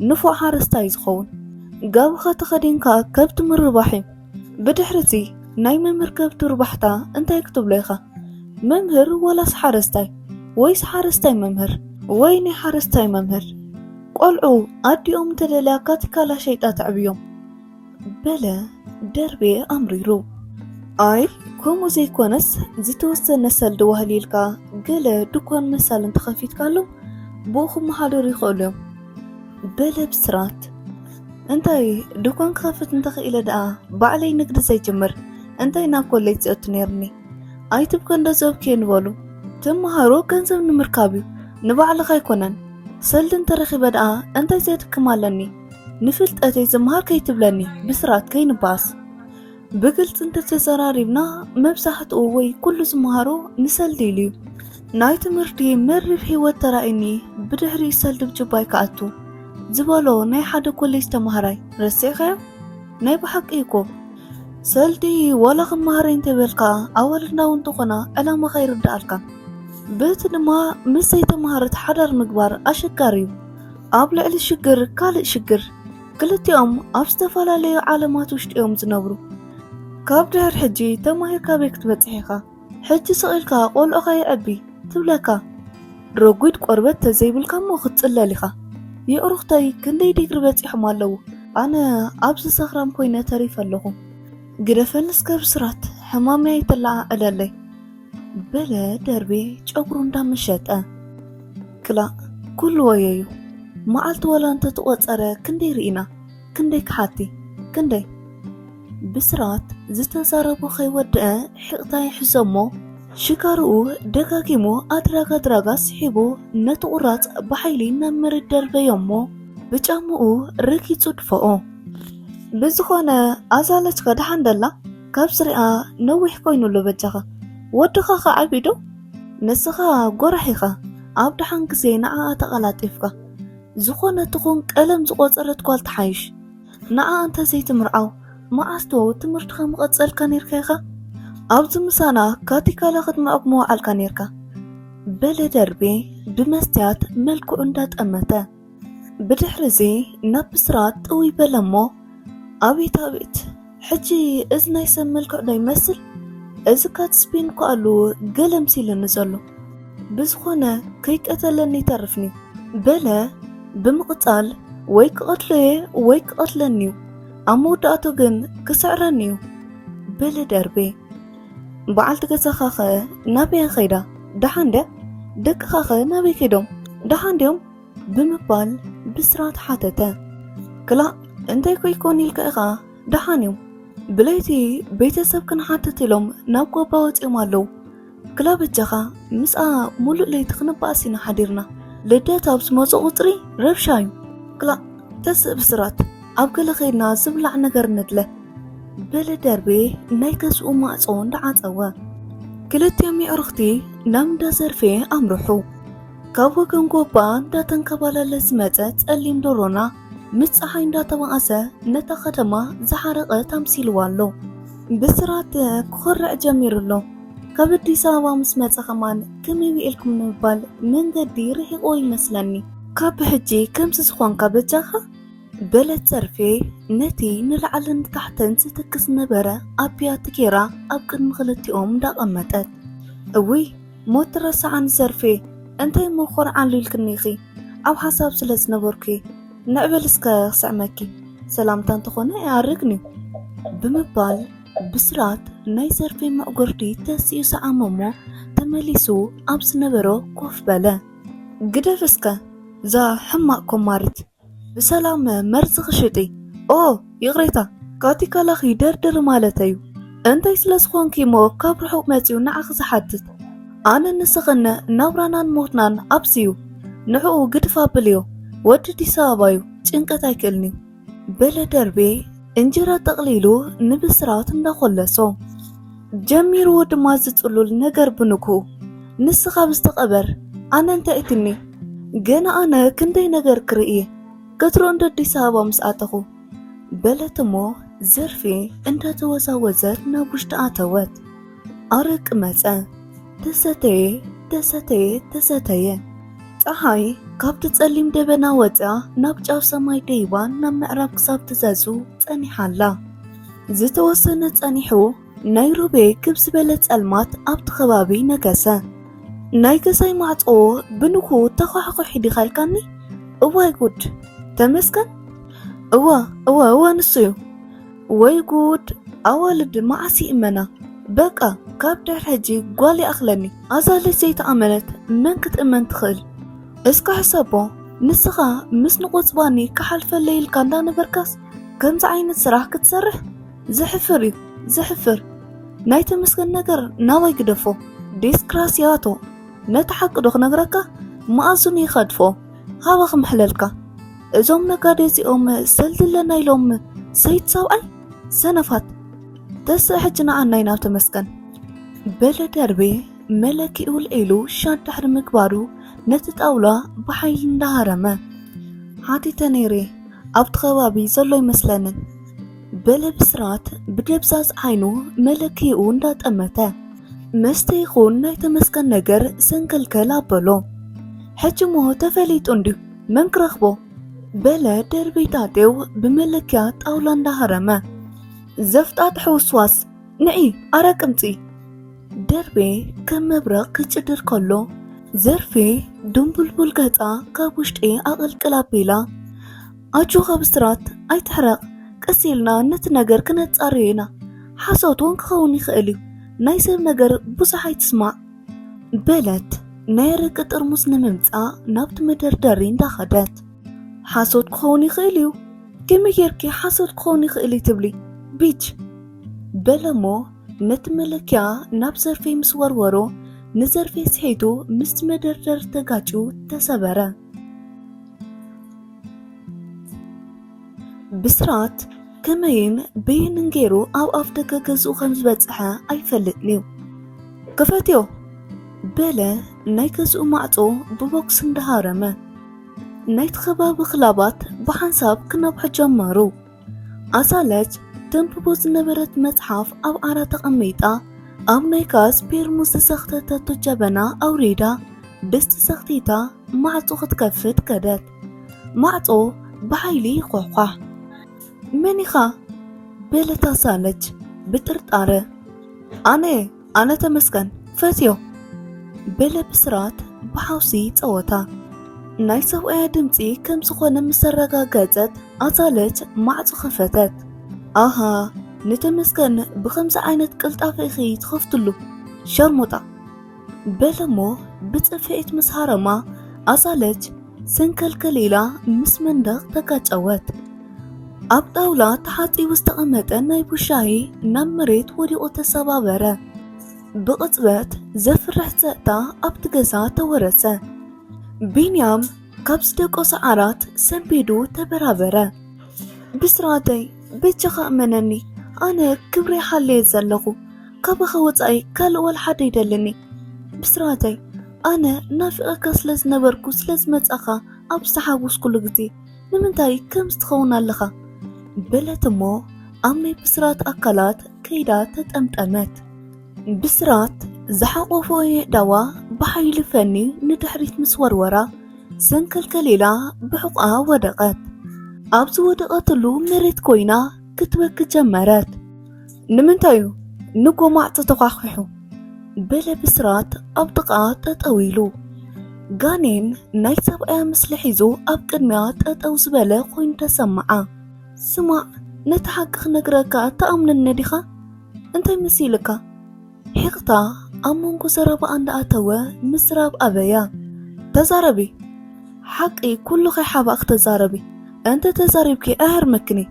ንፉዕ ሓረስታይ ዝኸውን። ጋብኻ ተኸዲንካ ከብቲ ምርባሕ እዩ። ብድሕሪዚ ናይ መምህር ከብቲ ርባሕታ እንታይ ክትብሎ ኢኻ? መምህር ወላስ ሓረስታይ? ወይስ ሓረስታይ መምህር? ወይኔ ሓረስታይ መምህር፣ ቆልዑ ኣዲኦም እንተደልያ ካቲካላ ሸይጣ ተዕብዮም፣ በለ ደርቤ ኣምሪሩ። ኣይ፣ ከምኡ ዘይኮነስ፣ ዝተወሰነ ሰልዲ ዋህሊልካ፣ ገለ ድኳን መሳሊ እንተኸፊትካሎም፣ ብኡ ክመሓደሩ ይኽእሉ እዮም፣ በለ ብስራት። እንታይ፣ ድኳን ክኸፍት እንተኽኢለ ደኣ፣ ባዕለይ ንግዲ ዘይጅምር፣ እንታይ ናብ ኮሌጅ ዝእቱ ነይርኒ? ኣይትብከ እንዶ ዘብኪ ንበሉ። ትምሃሮ ገንዘብ ንምርካብ እዩ፣ ንባዕልኻ ኣይኮነን። ሰልዲ እንተረኺበ ደኣ እንታይ ዘድክም ኣለኒ? ንፍልጠተይ ዝምሃር ከይትብለኒ፣ ብስራት ከይንባኣስ። ብግልፂ እንተተዘራሪብና፣ መብዛሕትኡ ወይ ኩሉ ዝምሃሮ ንሰልዲ ኢሉ እዩ። ናይ ትምህርቲ መሪር ህይወት ተራእዩኒ፣ ብድሕሪኡ ሰልዲ ብጅባይ ክኣቱ ዝበሎ ናይ ሓደ ኮሌጅ ተምሃራይ ረሲዕካዮ? ናይ ብሓቂ እኮ። ሰልዲ ዋላ ክመሃረይ እንተበልካ፣ ኣዋልድና እውን እንተኾና ዕላማኻ ይርድኣልካ። በቲ ድማ ምስ ዘይተምሃረት ሓዳር ምግባር ኣሸጋሪ እዩ። ኣብ ልዕሊ ሽግር ካልእ ሽግር። ክልቲኦም ኣብ ዝተፈላለዩ ዓለማት ውሽጢ እዮም ዝነብሩ። ካብ ድሕር ሕጂ ተማሂርካ ኣበይ ክትበጽሕ ኢኻ? ሕጂ ስቕ ኢልካ ቆልዑኻ ይዕቢ ትብለካ። ረጒድ ቆርበት ተዘይብልካ እሞ ክትጽለል ኢኻ። የዕሩኽተይ ክንደይ ዲግሪ በጺሖም ኣለዉ? ኣነ ኣብዚ ሰኽራም ኮይነ ተሪፈ ኣለኹ። ግደፈኒ እስከ ብስራት፣ ሕማመይ ኣይተለዓዕለለይ፣ በለ ደርቤ ጨጉሩ እንዳመሸጠ። ክላእ፣ ኩሉ ወዮ እዩ። መዓልቲ ወላ እንተተቖጸረ ክንደይ ርኢና? ክንደይ ክሓቲ? ክንደይ? ብስራት ዝተዛረቦ ከይወደአ ሒቕታ ይሕዞ እሞ፣ ሽጋርኡ ደጋጊሙ ኣድራጋ ኣድራጋ ስሒቡ ነቲ ቁራጽ ብሓይሊ ናብ መሬት ደርበዮ እሞ፣ ብጫምኡ ረጊጹ ድፈኦ። ብዝኾነ ኣዛለችካ ደሓን ደላ? ካብ ስሪኣ ነዊሕ ኮይኑ ኣሎ በጃኻ። ወድኻ ኸ ዓብዩ ዶ? ንስኻ ጎራሕ ኢኻ። ኣብ ደሓን ግዜ ንዓኣ ተቐላጢፍካ። ዝኾነ ትኹን ቀለም ዝቖጸረት ጓል ትሓይሽ። ንዓኣ እንተዘይትምርዓው፣ መዓስ ዶ ትምህርትኻ ምቐጸልካ ኔርካ ኢኻ? ኣብዚ ምሳና ካቲካላ ክትምዕቕ ምወዓልካ ኔርካ። በለ ደርቤ ብመስትያት መልክዑ እንዳጠመተ። ብድሕሪ እዚ ናብ ብስራት ጥውይ በለ እሞ፣ ኣቤት ኣቤት፣ ሕጂ እዚ ናይ ሰብ መልክዕ ዶ ይመስል? እዚ ካት ስፒን እኮ ኣሉ ገለ ምሲልኒ ዘሎ። ብዝኾነ ከይቀተለኒ ይተርፍኒ፣ በለ ብምቕጻል፣ ወይ ክቐትሎ'የ ወይ ክቐትለኒ'ዩ፣ ኣብ መወዳእቱ ግን ክስዕረኒ'ዩ፣ በለ ደርቤ። በዓልቲ ገዛኻኸ ናበይ ከይዳ? ደሓን ድያ? ደቅኻኸ ናበይ ከይዶም? ደሓን ድዮም? ብምባል ብስራት ሓተተ። ክላእ፣ እንታይ ኮ ይኮን ኢልካ ኢኻ? ደሓን እዮም። ብለይቲ ቤተሰብ ክንሓትት ኢሎም ናብ ጎባ ወጺኦም ኣለዉ። ክላ በጃኻ፣ ምስኣ ሙሉእ ለይቲ ክንበኣስ ኢና ሓዲርና። ልደት ኣብ ዝመጹ ቁጽሪ ረብሻ እዩ። ክላ፣ ተስእ ብስራት፣ ኣብ ገለ ከይድና ዝብላዕ ነገር ንድለ፣ በለ ደርቤ ናይ ገዝኡ ማዕጾ እንዳዓጸወ። ክልቲኦም የዕሩኽቲ ናብ እንዳ ዘርፌ ኣምርሑ። ካብ ወገን ጎባ እንዳተንከባለለ ዝመጸ ጸሊም ዶሮና ምስ ጸሓይ እንዳተባኣሰ ነታ ከተማ ዝሓረቐ ተምሲልዋ ኣሎ። ብስራት ክኾርዕ ጀሚሩ ኣሎ። ካብ ኣዲስ ኣበባ ምስ መጸ ከማን ከመይ ውዒልኩም ንምባል መንገዲ ርሒቕዎ ይመስለኒ። ካብ ሕጂ ከምዚ ዝኾንካ በጃኻ፣ በለት ዘርፌ ነቲ ንላዕልን ንታሕትን ዝትክስ ዝነበረ ኣብ ቢያቲ ጌራ ኣብ ቅድሚ ክልቲኦም እንዳቐመጠት። እውይ፣ ሞት ትረስዓኒ ዘርፌ፣ እንታይ እሞ ክኾርዓሉ ኢልክኒ ኢኺ? ኣብ ሓሳብ ስለ ዝነበርኩ እየ። ንዕበል እስከ ክስዕመኪ፣ ሰላምታ እንተኾነ ኣይኣርግን እዩ፣ ብምባል ብስራት ናይ ዘርፌ መዕጎርቲ ተሲኡ ሰዓመ እሞ ተመሊሱ ኣብ ዝነበሮ ኮፍ በለ። ግደፍ እስከ፣ እዛ ሕማቕ ኮማሪት፣ ብሰላም መርዚ ክሽጢ። ኦ፣ ይቕሬታ፣ ካቲካላኺ ደርድሪ ማለት እዩ። እንታይ ስለ ዝኾንኪ እሞ ካብ ርሑቕ መጺኡ ንዓኺ ዝሓትት? ኣነን ንስኽን ናብራናን ሞትናን ኣብዚ'ዩ። ንዕኡ ግድፍ ኣብልዮ። ወዲ ኣዲስ ኣበባ እዩ፣ ጭንቀት ኣይክእልን'ዩ፣ በለ ደርቤ እንጀራ ጠቕሊሉ ንብስራት እንዳኾለሶ። ጀሚርዎ ድማ ዝጽሉል ነገር ብንግሁ። ንስኻ ብዝተቐበር፣ ኣነ እንታይ እትኒ? ገና ኣነ ክንደይ ነገር ክርኢ እየ፣ ክትሮ እንደ ኣዲስ ኣበባ ምስ ኣተኹ፣ በለት እሞ ዘርፌ እንዳተወዛወዘት ናብ ውሽጢ ኣተወት። ኣረቂ መጸ። ተሰተየ፣ ተሰተየ፣ ተሰተየ። ጸሓይ ካብቲ ጸሊም ደበና ወጺኣ ናብ ጫፍ ሰማይ ደይባ ናብ ምዕራብ ክሳብ ትዘዙ ጸኒሓ ኣላ። ዝተወሰነ ጸኒሑ ናይ ሮቤ ክብ ዝበለ ጸልማት ኣብቲ ከባቢ ነገሰ። ናይ ገዛይ ማዕጾ ብንኩ ተዃሕኩሒ ዲኻ ኢልካኒ? እዋይ ጉድ! ተመስገን? እወ፣ እወ፣ እወ፣ ንሱ እዩ። ወይ ጉድ! ኣዋልድ መዓስ ይእመና? በቃ፣ ካብ ድሕሪ ሕጂ ጓል ይኣኽለኒ። ኣዛለች ዘይተኣመነት መን ክትእመን ትኽእል? እስከ ሕሰቦ፣ ንስኻ ምስ ንቑጽባኒ ክሓልፈለይ ኢልካ እንዳነበርካስ ከምዚ ዓይነት ስራሕ ክትሰርሕ? ዘሕፍር እዩ፣ ዘሕፍር። ናይ ተመስገን ነገር ናባይ ግደፎ። ዴስክራስያቶ፣ ነቲ ሓቂ ዶ ክነግረካ? መኣዝኑ ይኸድፎ። ሃባ ክምሕለልካ። እዞም ነጋዴ እዚኦም ሰልዲ ኣለና ኢሎም ሰይት ሰብኣይ? ሰነፋት። ተስእ ሕጂ ንዓናይ ናብ ተመስገን። በለ ደርቤ መለኪኡ ልዒሉ ሻድ ድሕሪ ምግባሩ ነቲ ጣውላ ብሓይሊ እንዳሃረመ። ሓቲተ ነይረ ኣብቲ ከባቢ ዘሎ ይመስለንን። በለ ብስራት ብደብዛዝ ዓይኑ መለኪኡ እንዳጠመተ። መስተ ይኹን ናይ ተመስገን ነገር ሰንከልከል ኣበሎ። ሕጂ እሞ ተፈሊጡ እንድዩ፣ መን ክረኽቦ? በለ ደርቤ ጣጤው ብመለኪያ ጣውላ እንዳሃረመ። ዘፍጣጥሕ ውስዋስ፣ ንዒ፣ ኣረ ቅምጺ። ደርቤ ከም መብረቕ ክጭድር ከሎ፣ ዘርፌ ድንቡልቡል ገጻ ካብ ውሽጢ ኣቐልቅል ኣቢላ። ኣጆኻ ብስራት፣ ኣይትሕረቕ፣ ቀስ ኢልና ነቲ ነገር ክነጻርዮ ኢና። ሓሶት እውን ክኸውን ይኽእል እዩ። ናይ ሰብ ነገር ብዙሕ ኣይትስማዕ። በለት ናይ ኣረቂ ጥርሙስ ንምምጻእ ናብቲ መደርደሪ እንዳኸደት። ሓሶት ክኸውን ይኽእል እዩ። ከመይ ጌርኪ ሓሶት ክኸውን ይኽእል እዩ ትብሊ? ቢች። በለሞ ነቲ መለኪያ ናብ ዘርፌ ምስ ወርወሮ፣ ንዘርፌ ስሒቱ ምስቲ መደርደሪ ተጋጭዩ ተሰበረ። ብስራት ከመይን በየንን ገይሩ ኣብ ኣፍ ደገ ገዝኡ ከም ዝበጽሐ ኣይፈልጥን እዩ። ክፈትዮ! በለ ናይ ገዝኡ ማዕጾ ብቦክስ እንዳሃረመ። ናይቲ ከባቢ ክላባት ብሓንሳብ ክነብሑ ጀመሩ። ኣሳለች ተንብቦ ዝነበረት መጽሓፍ ኣብ ዓራት ኣቐሚጣ፣ ኣብ ናይ ጋዝ ፔርሙዝ ዝሰኽተተቶ ጀበና ኣውሪዳ፣ ድስቲ ሰኽቲታ ማዕጾ ክትከፍት ከደት። ማዕጾ ብሓይሊ ይኳሕኳሕ። "መን ኢኻ?" በለት ኣሳለች ብጥርጣረ። "ኣነ፣ ኣነ ተመስገን፣ ፈትዮ!" በለ ብስራት ብሓውሲ ጸወታ። ናይ ሰብኣያ ድምጺ ከም ዝኾነ ምስ ኣረጋገጸት ኣሳለች ማዕጾ ከፈተት። "ኣሃ፣ ንተመስገን ብኸምዚ ዓይነት ቅልጣፈ ኢኺ ትኸፍትሉ፣ ሸርሙጣ!" በለሞ ብጽፍዒት ምስ ሃረማ ኣሳለች ሰንከልከል ኢላ ምስ መንደቕ ተጋጨወት። ኣብ ጣውላ ተሓጺቡ ዝተቐመጠ ናይ ቡሻሂ ናብ መሬት ወዲቑ ተሰባበረ። ብቕጽበት ዘፍርሕ ጸጥታ ኣብቲ ገዛ ተወረሰ። ቢንያም ካብ ዝደቆሰ ዓራት ሰንቢዱ ተበራበረ። "ብስራተይ፣ በጃኻ እመነኒ፣ ኣነ ክብረይ ሓልየ ዘለኹ። ካባኻ ወጻኢ ካልእ ዋላ ሓደ ይደልኒ። ብስራተይ፣ ኣነ ናፊቐካ ስለ ዝነበርኩ ስለ ዝመጻኻ ኣብ ዝተሓጎስኩሉ ግዜ፣ ንምንታይ ከምዚ ትኸውን ኣለኻ?" በለት እሞ ኣብ ናይ ብስራት ኣካላት ከይዳ ተጠምጠመት። ብስራት ዝሓቖፎ የእዳዋ ብሓይሊ ፈንዩ ንድሕሪት ምስ ወርወራ፣ ሰንከልከል ኢላ ብሕቖኣ ወደቐት። ኣብ ዝወደቐትሉ መሬት ኮይና ክትበኪ ጀመረት። "ንምንታይ እዩ ንጎ ማዕጾ ተዃኺሑ?" በለ ብስራት ኣብ ጥቓኣ ጠጠው ኢሉ። ጋኔን ናይ ሰብኣያ ምስሊ ሒዙ ኣብ ቅድሚያ ጠጠው ዝበለ ኮይኑ ተሰምዓ። "ስማዕ፣ ነቲ ሓቂ ክነግረካ ትኣምነኒ ዲኻ? እንታይ መሲልካ?" ሒቕታ ኣብ መንጎ ዘረባ እንዳኣተወ ምስራብ ኣበያ። "ተዛረቢ፣ ሓቂ ኩሉ ከይሓባእክ ተዛረቢ፣ እንተ ተዛሪብኪ ኣየህርመክን እዩ!"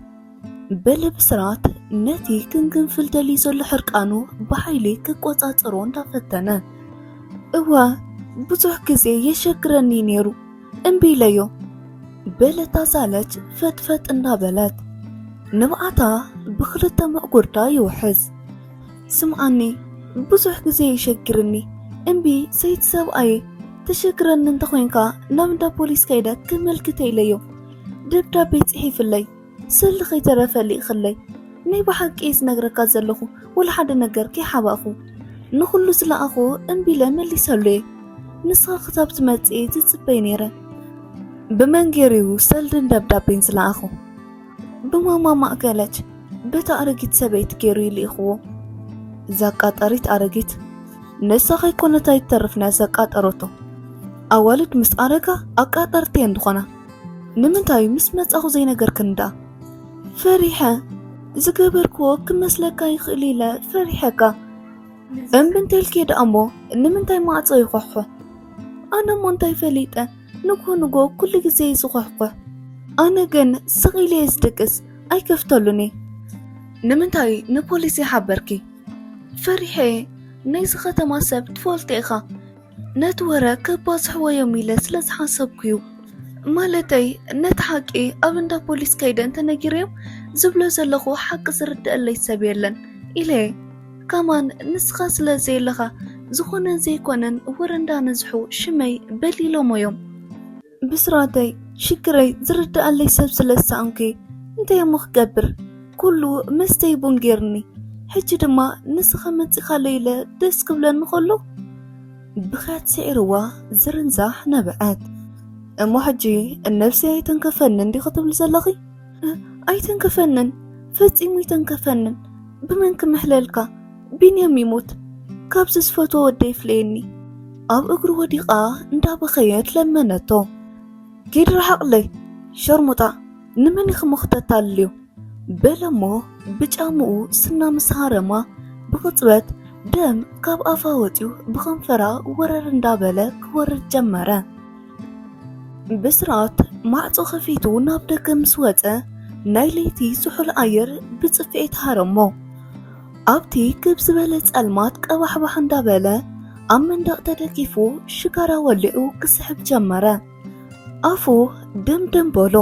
በለ ብስራት ነቲ ክንግንፍል ደልዩ ዘሎ ሕርቃኑ ብሓይሊ ክቆጻጸሮ እንዳፈተነ። "እወ፣ ብዙሕ ግዜ የሸግረኒ ነይሩ፣ እምቢ ኢለዮ!" በለት ኣሳለች ፈጥፈጥ እንዳበለት። ንብዓታ ብኽልተ ምዕጉርታ ይውሕዝ። "ስምዓኒ፣ ብዙሕ ግዜ የሸግርኒ፣ እምቢ ሰይቲ ሰብኣየ፣ ተሸግረኒ እንተኾይንካ ናብ እንዳ ፖሊስ ከይደ ከመልክተ ኢለዮ፣ ደብዳቤ ጽሒፍለይ፣ ሰልዲ ከይተረፈ ልኢኽለይ። ናይ ብሓቂ እየ ዝነግረካ ዘለኹ፣ ወላ ሓደ ነገር ከይሓባእኹ። ንኹሉ ዝለኣኹ እምቢ ኢለ መሊሰሉ እየ። ንስኻ ክሳብ ትመጽእ እየ ዝጽበይ ነይረ። ብመን ገይሩ እዩ ሰልድን ደብዳቤን ዝለኣኹ?" "ብማማ ማእከለች፣ በታ ኣረጊት ሰበይቲ ገይሩ እዩ ልኢኽዎ። እዛ ቃጣሪት ኣረጊት!" ንሳ ከይኮነት ኣይትተርፍ ነዚ ኣቃጠረቶ። ኣዋልድ ምስ ኣረጋ ኣቃጠርቲ እየን ዝኾና። ንምንታይ ምስ መጻኹ ዘይነገርክን ደኣ? ፈሪሐ። ዝገበርክዎ ክመስለካ ይኽእል ኢለ ፈሪሐካ። እምቢ እንተልኪ ደኣ እሞ ንምንታይ ማዕጾ ይኾሕኾ? ኣነ እሞ እንታይ ፈሊጠ? ንግሆ ንግሆ ኩሉ ግዜ እዩ ዝኾሕኮሕ። ኣነ ግን ስቕ ኢለ እየ ዝድቅስ፣ ኣይከፍተሉን እየ። ንምንታይ ንፖሊስ ይሓበርኪ? ፈሪሐ እየ። ናይዚ ከተማ ሰብ ትፈልጦ ኢኻ። ነቲ ወረ ከባዝሕዎ እዮም ኢለ ስለ ዝሓሰብኩ እዩ። ማለተይ ነቲ ሓቂ ኣብ እንዳ ፖሊስ ከይደ እንተነጊረዮም ዝብሎ ዘለኹ ሓቂ ዝርድአለይ ሰብ የለን ኢለ እየ። ከማን ንስኻ ስለ ዘየለኻ ዝኾነን ዘይኮነን ወረ እንዳነዝሑ ሽመይ በሊሎሞ እዮም። ብስራተይ ሽግረይ ዝርድኣለይ ሰብ ስለ ዝሰኣንኩ እንታይ እሞ ክገብር? ኩሉ መስተይ ቡን ጌርኒ። ሕጂ ድማ ንስኻ መጺኻለይ ኢለ ደስ ክብለኒ ከሎ ብኽያት ስዒርዋ ዝርንዛሕ ነበዐት። እሞ ሕጂ ነብሰይ ኣይተንከፈንን ዲኺ ትብሊ ዘለኺ? ኣይተንከፈንን፣ ፈጺሙ ኣይተንከፈንን። ብመን ክምሕለልካ? ቢንያም ይሙት፣ ካብዚ ዝፈትዎ ወደይ ይፍለየኒ። ኣብ እግሩ ወዲቓ እንዳበኸየት ለመነቶ። ኪድ ርሓቕለይ ሸርሙጣ፣ ንመን ኢኺ እሞ ክተታልልዮ? በለሞ ብጫምኡ ስና ምስ ሃረማ ብቕጽበት ደም ካብ ኣፋ ወጺኡ ብኸንፈራ ወረር እንዳበለ ክወርድ ጀመረ። ብስራት ማዕጾ ከፊቱ ናብ ደገ ምስ ወጸ ናይ ለይቲ ዝሑል ኣየር ብጽፍዒት ሃረሞ። ኣብቲ ክብ ዝበለ ጸልማት ቀባሕባሕ እንዳበለ ኣብ መንደቕ ተደጊፉ ሽጋራ ወሊዑ ክስሕብ ጀመረ። ኣፉ ደምደም በሎ።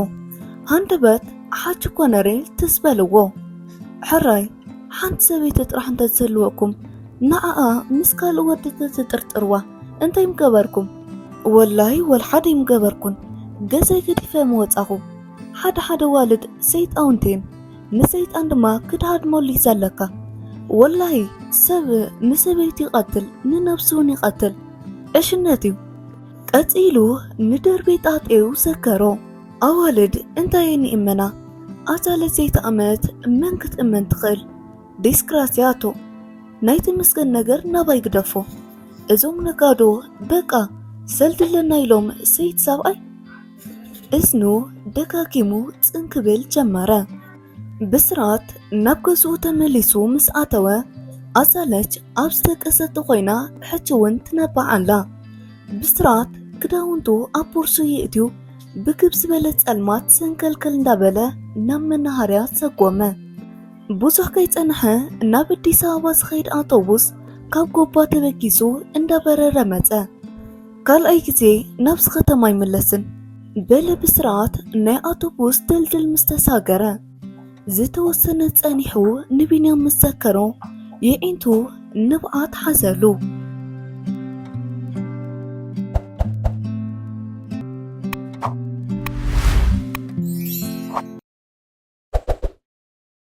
ሃንደበት ሓጂ ኮነሬል ትስ በልዎ። ሕራይ ሓንቲ ሰበይቲ ጥራሕ እንተዝህልወኩም ንዓኣ ምስ ካልእ ወዲ ተትጥርጥርዋ እንታይ ምገበርኩም? ወላይ ወልሓደ ይምገበርኩን። ገዛይ ገዲፈ ምወጻኹ። ሓደ ሓደ ዋልድ ሰይጣውንቲ እየን። ንሰይጣን ድማ ክድሃድመሉ እዩ ዘለካ። ወላይ ሰብ ንሰበይቱ ይቐትል ንነብሱ እውን ይቐትል። ዕሽነት እዩ። ቀጺሉ ንደርቤ ጣጤው ዘከሮ። ኣዋልድ እንታይ እየን ይእመና? ኣታ ለዘይተኣመት መን ክትእመን ትኽእል? ዲስክራስያቶ ናይ ተመስገን ነገር ናባይ ግደፎ። እዞም ነጋዶ በቃ ሰልድለና ኢሎም ሰይት ሰብኣይ። እዝኑ ደጋጊሙ ጽን ክብል ጀመረ። ብስራት ናብ ገዝኡ ተመሊሱ ምስ ኣተወ ኣዛለች ኣብ ዝደቀሰቶ ኮይና ሕጂ እውን ትነብዕ ኣላ። ብስራት ክዳውንቱ ኣብ ቦርሱ የእትዩ ብክብ ዝበለ ጸልማት ሰንከልከል እንዳበለ ናብ መናሃርያ ሰጎመ። ብዙሕ ከይጸንሐ ናብ ኣዲስ ኣበባ ዝኸይድ ኣውቶቡስ ካብ ጎባ ተበጊሱ እንዳበረረ መጸ። ካልኣይ ግዜ ናብዚ ከተማ ኣይምለስን በለ ብስርዓት ናይ ኣውቶቡስ ድልድል ምስ ተሳገረ። ዝተወሰነ ጸኒሑ ንቢንያም ምስ ዘከሮ የዒንቱ ንብዓት ሓዘሉ።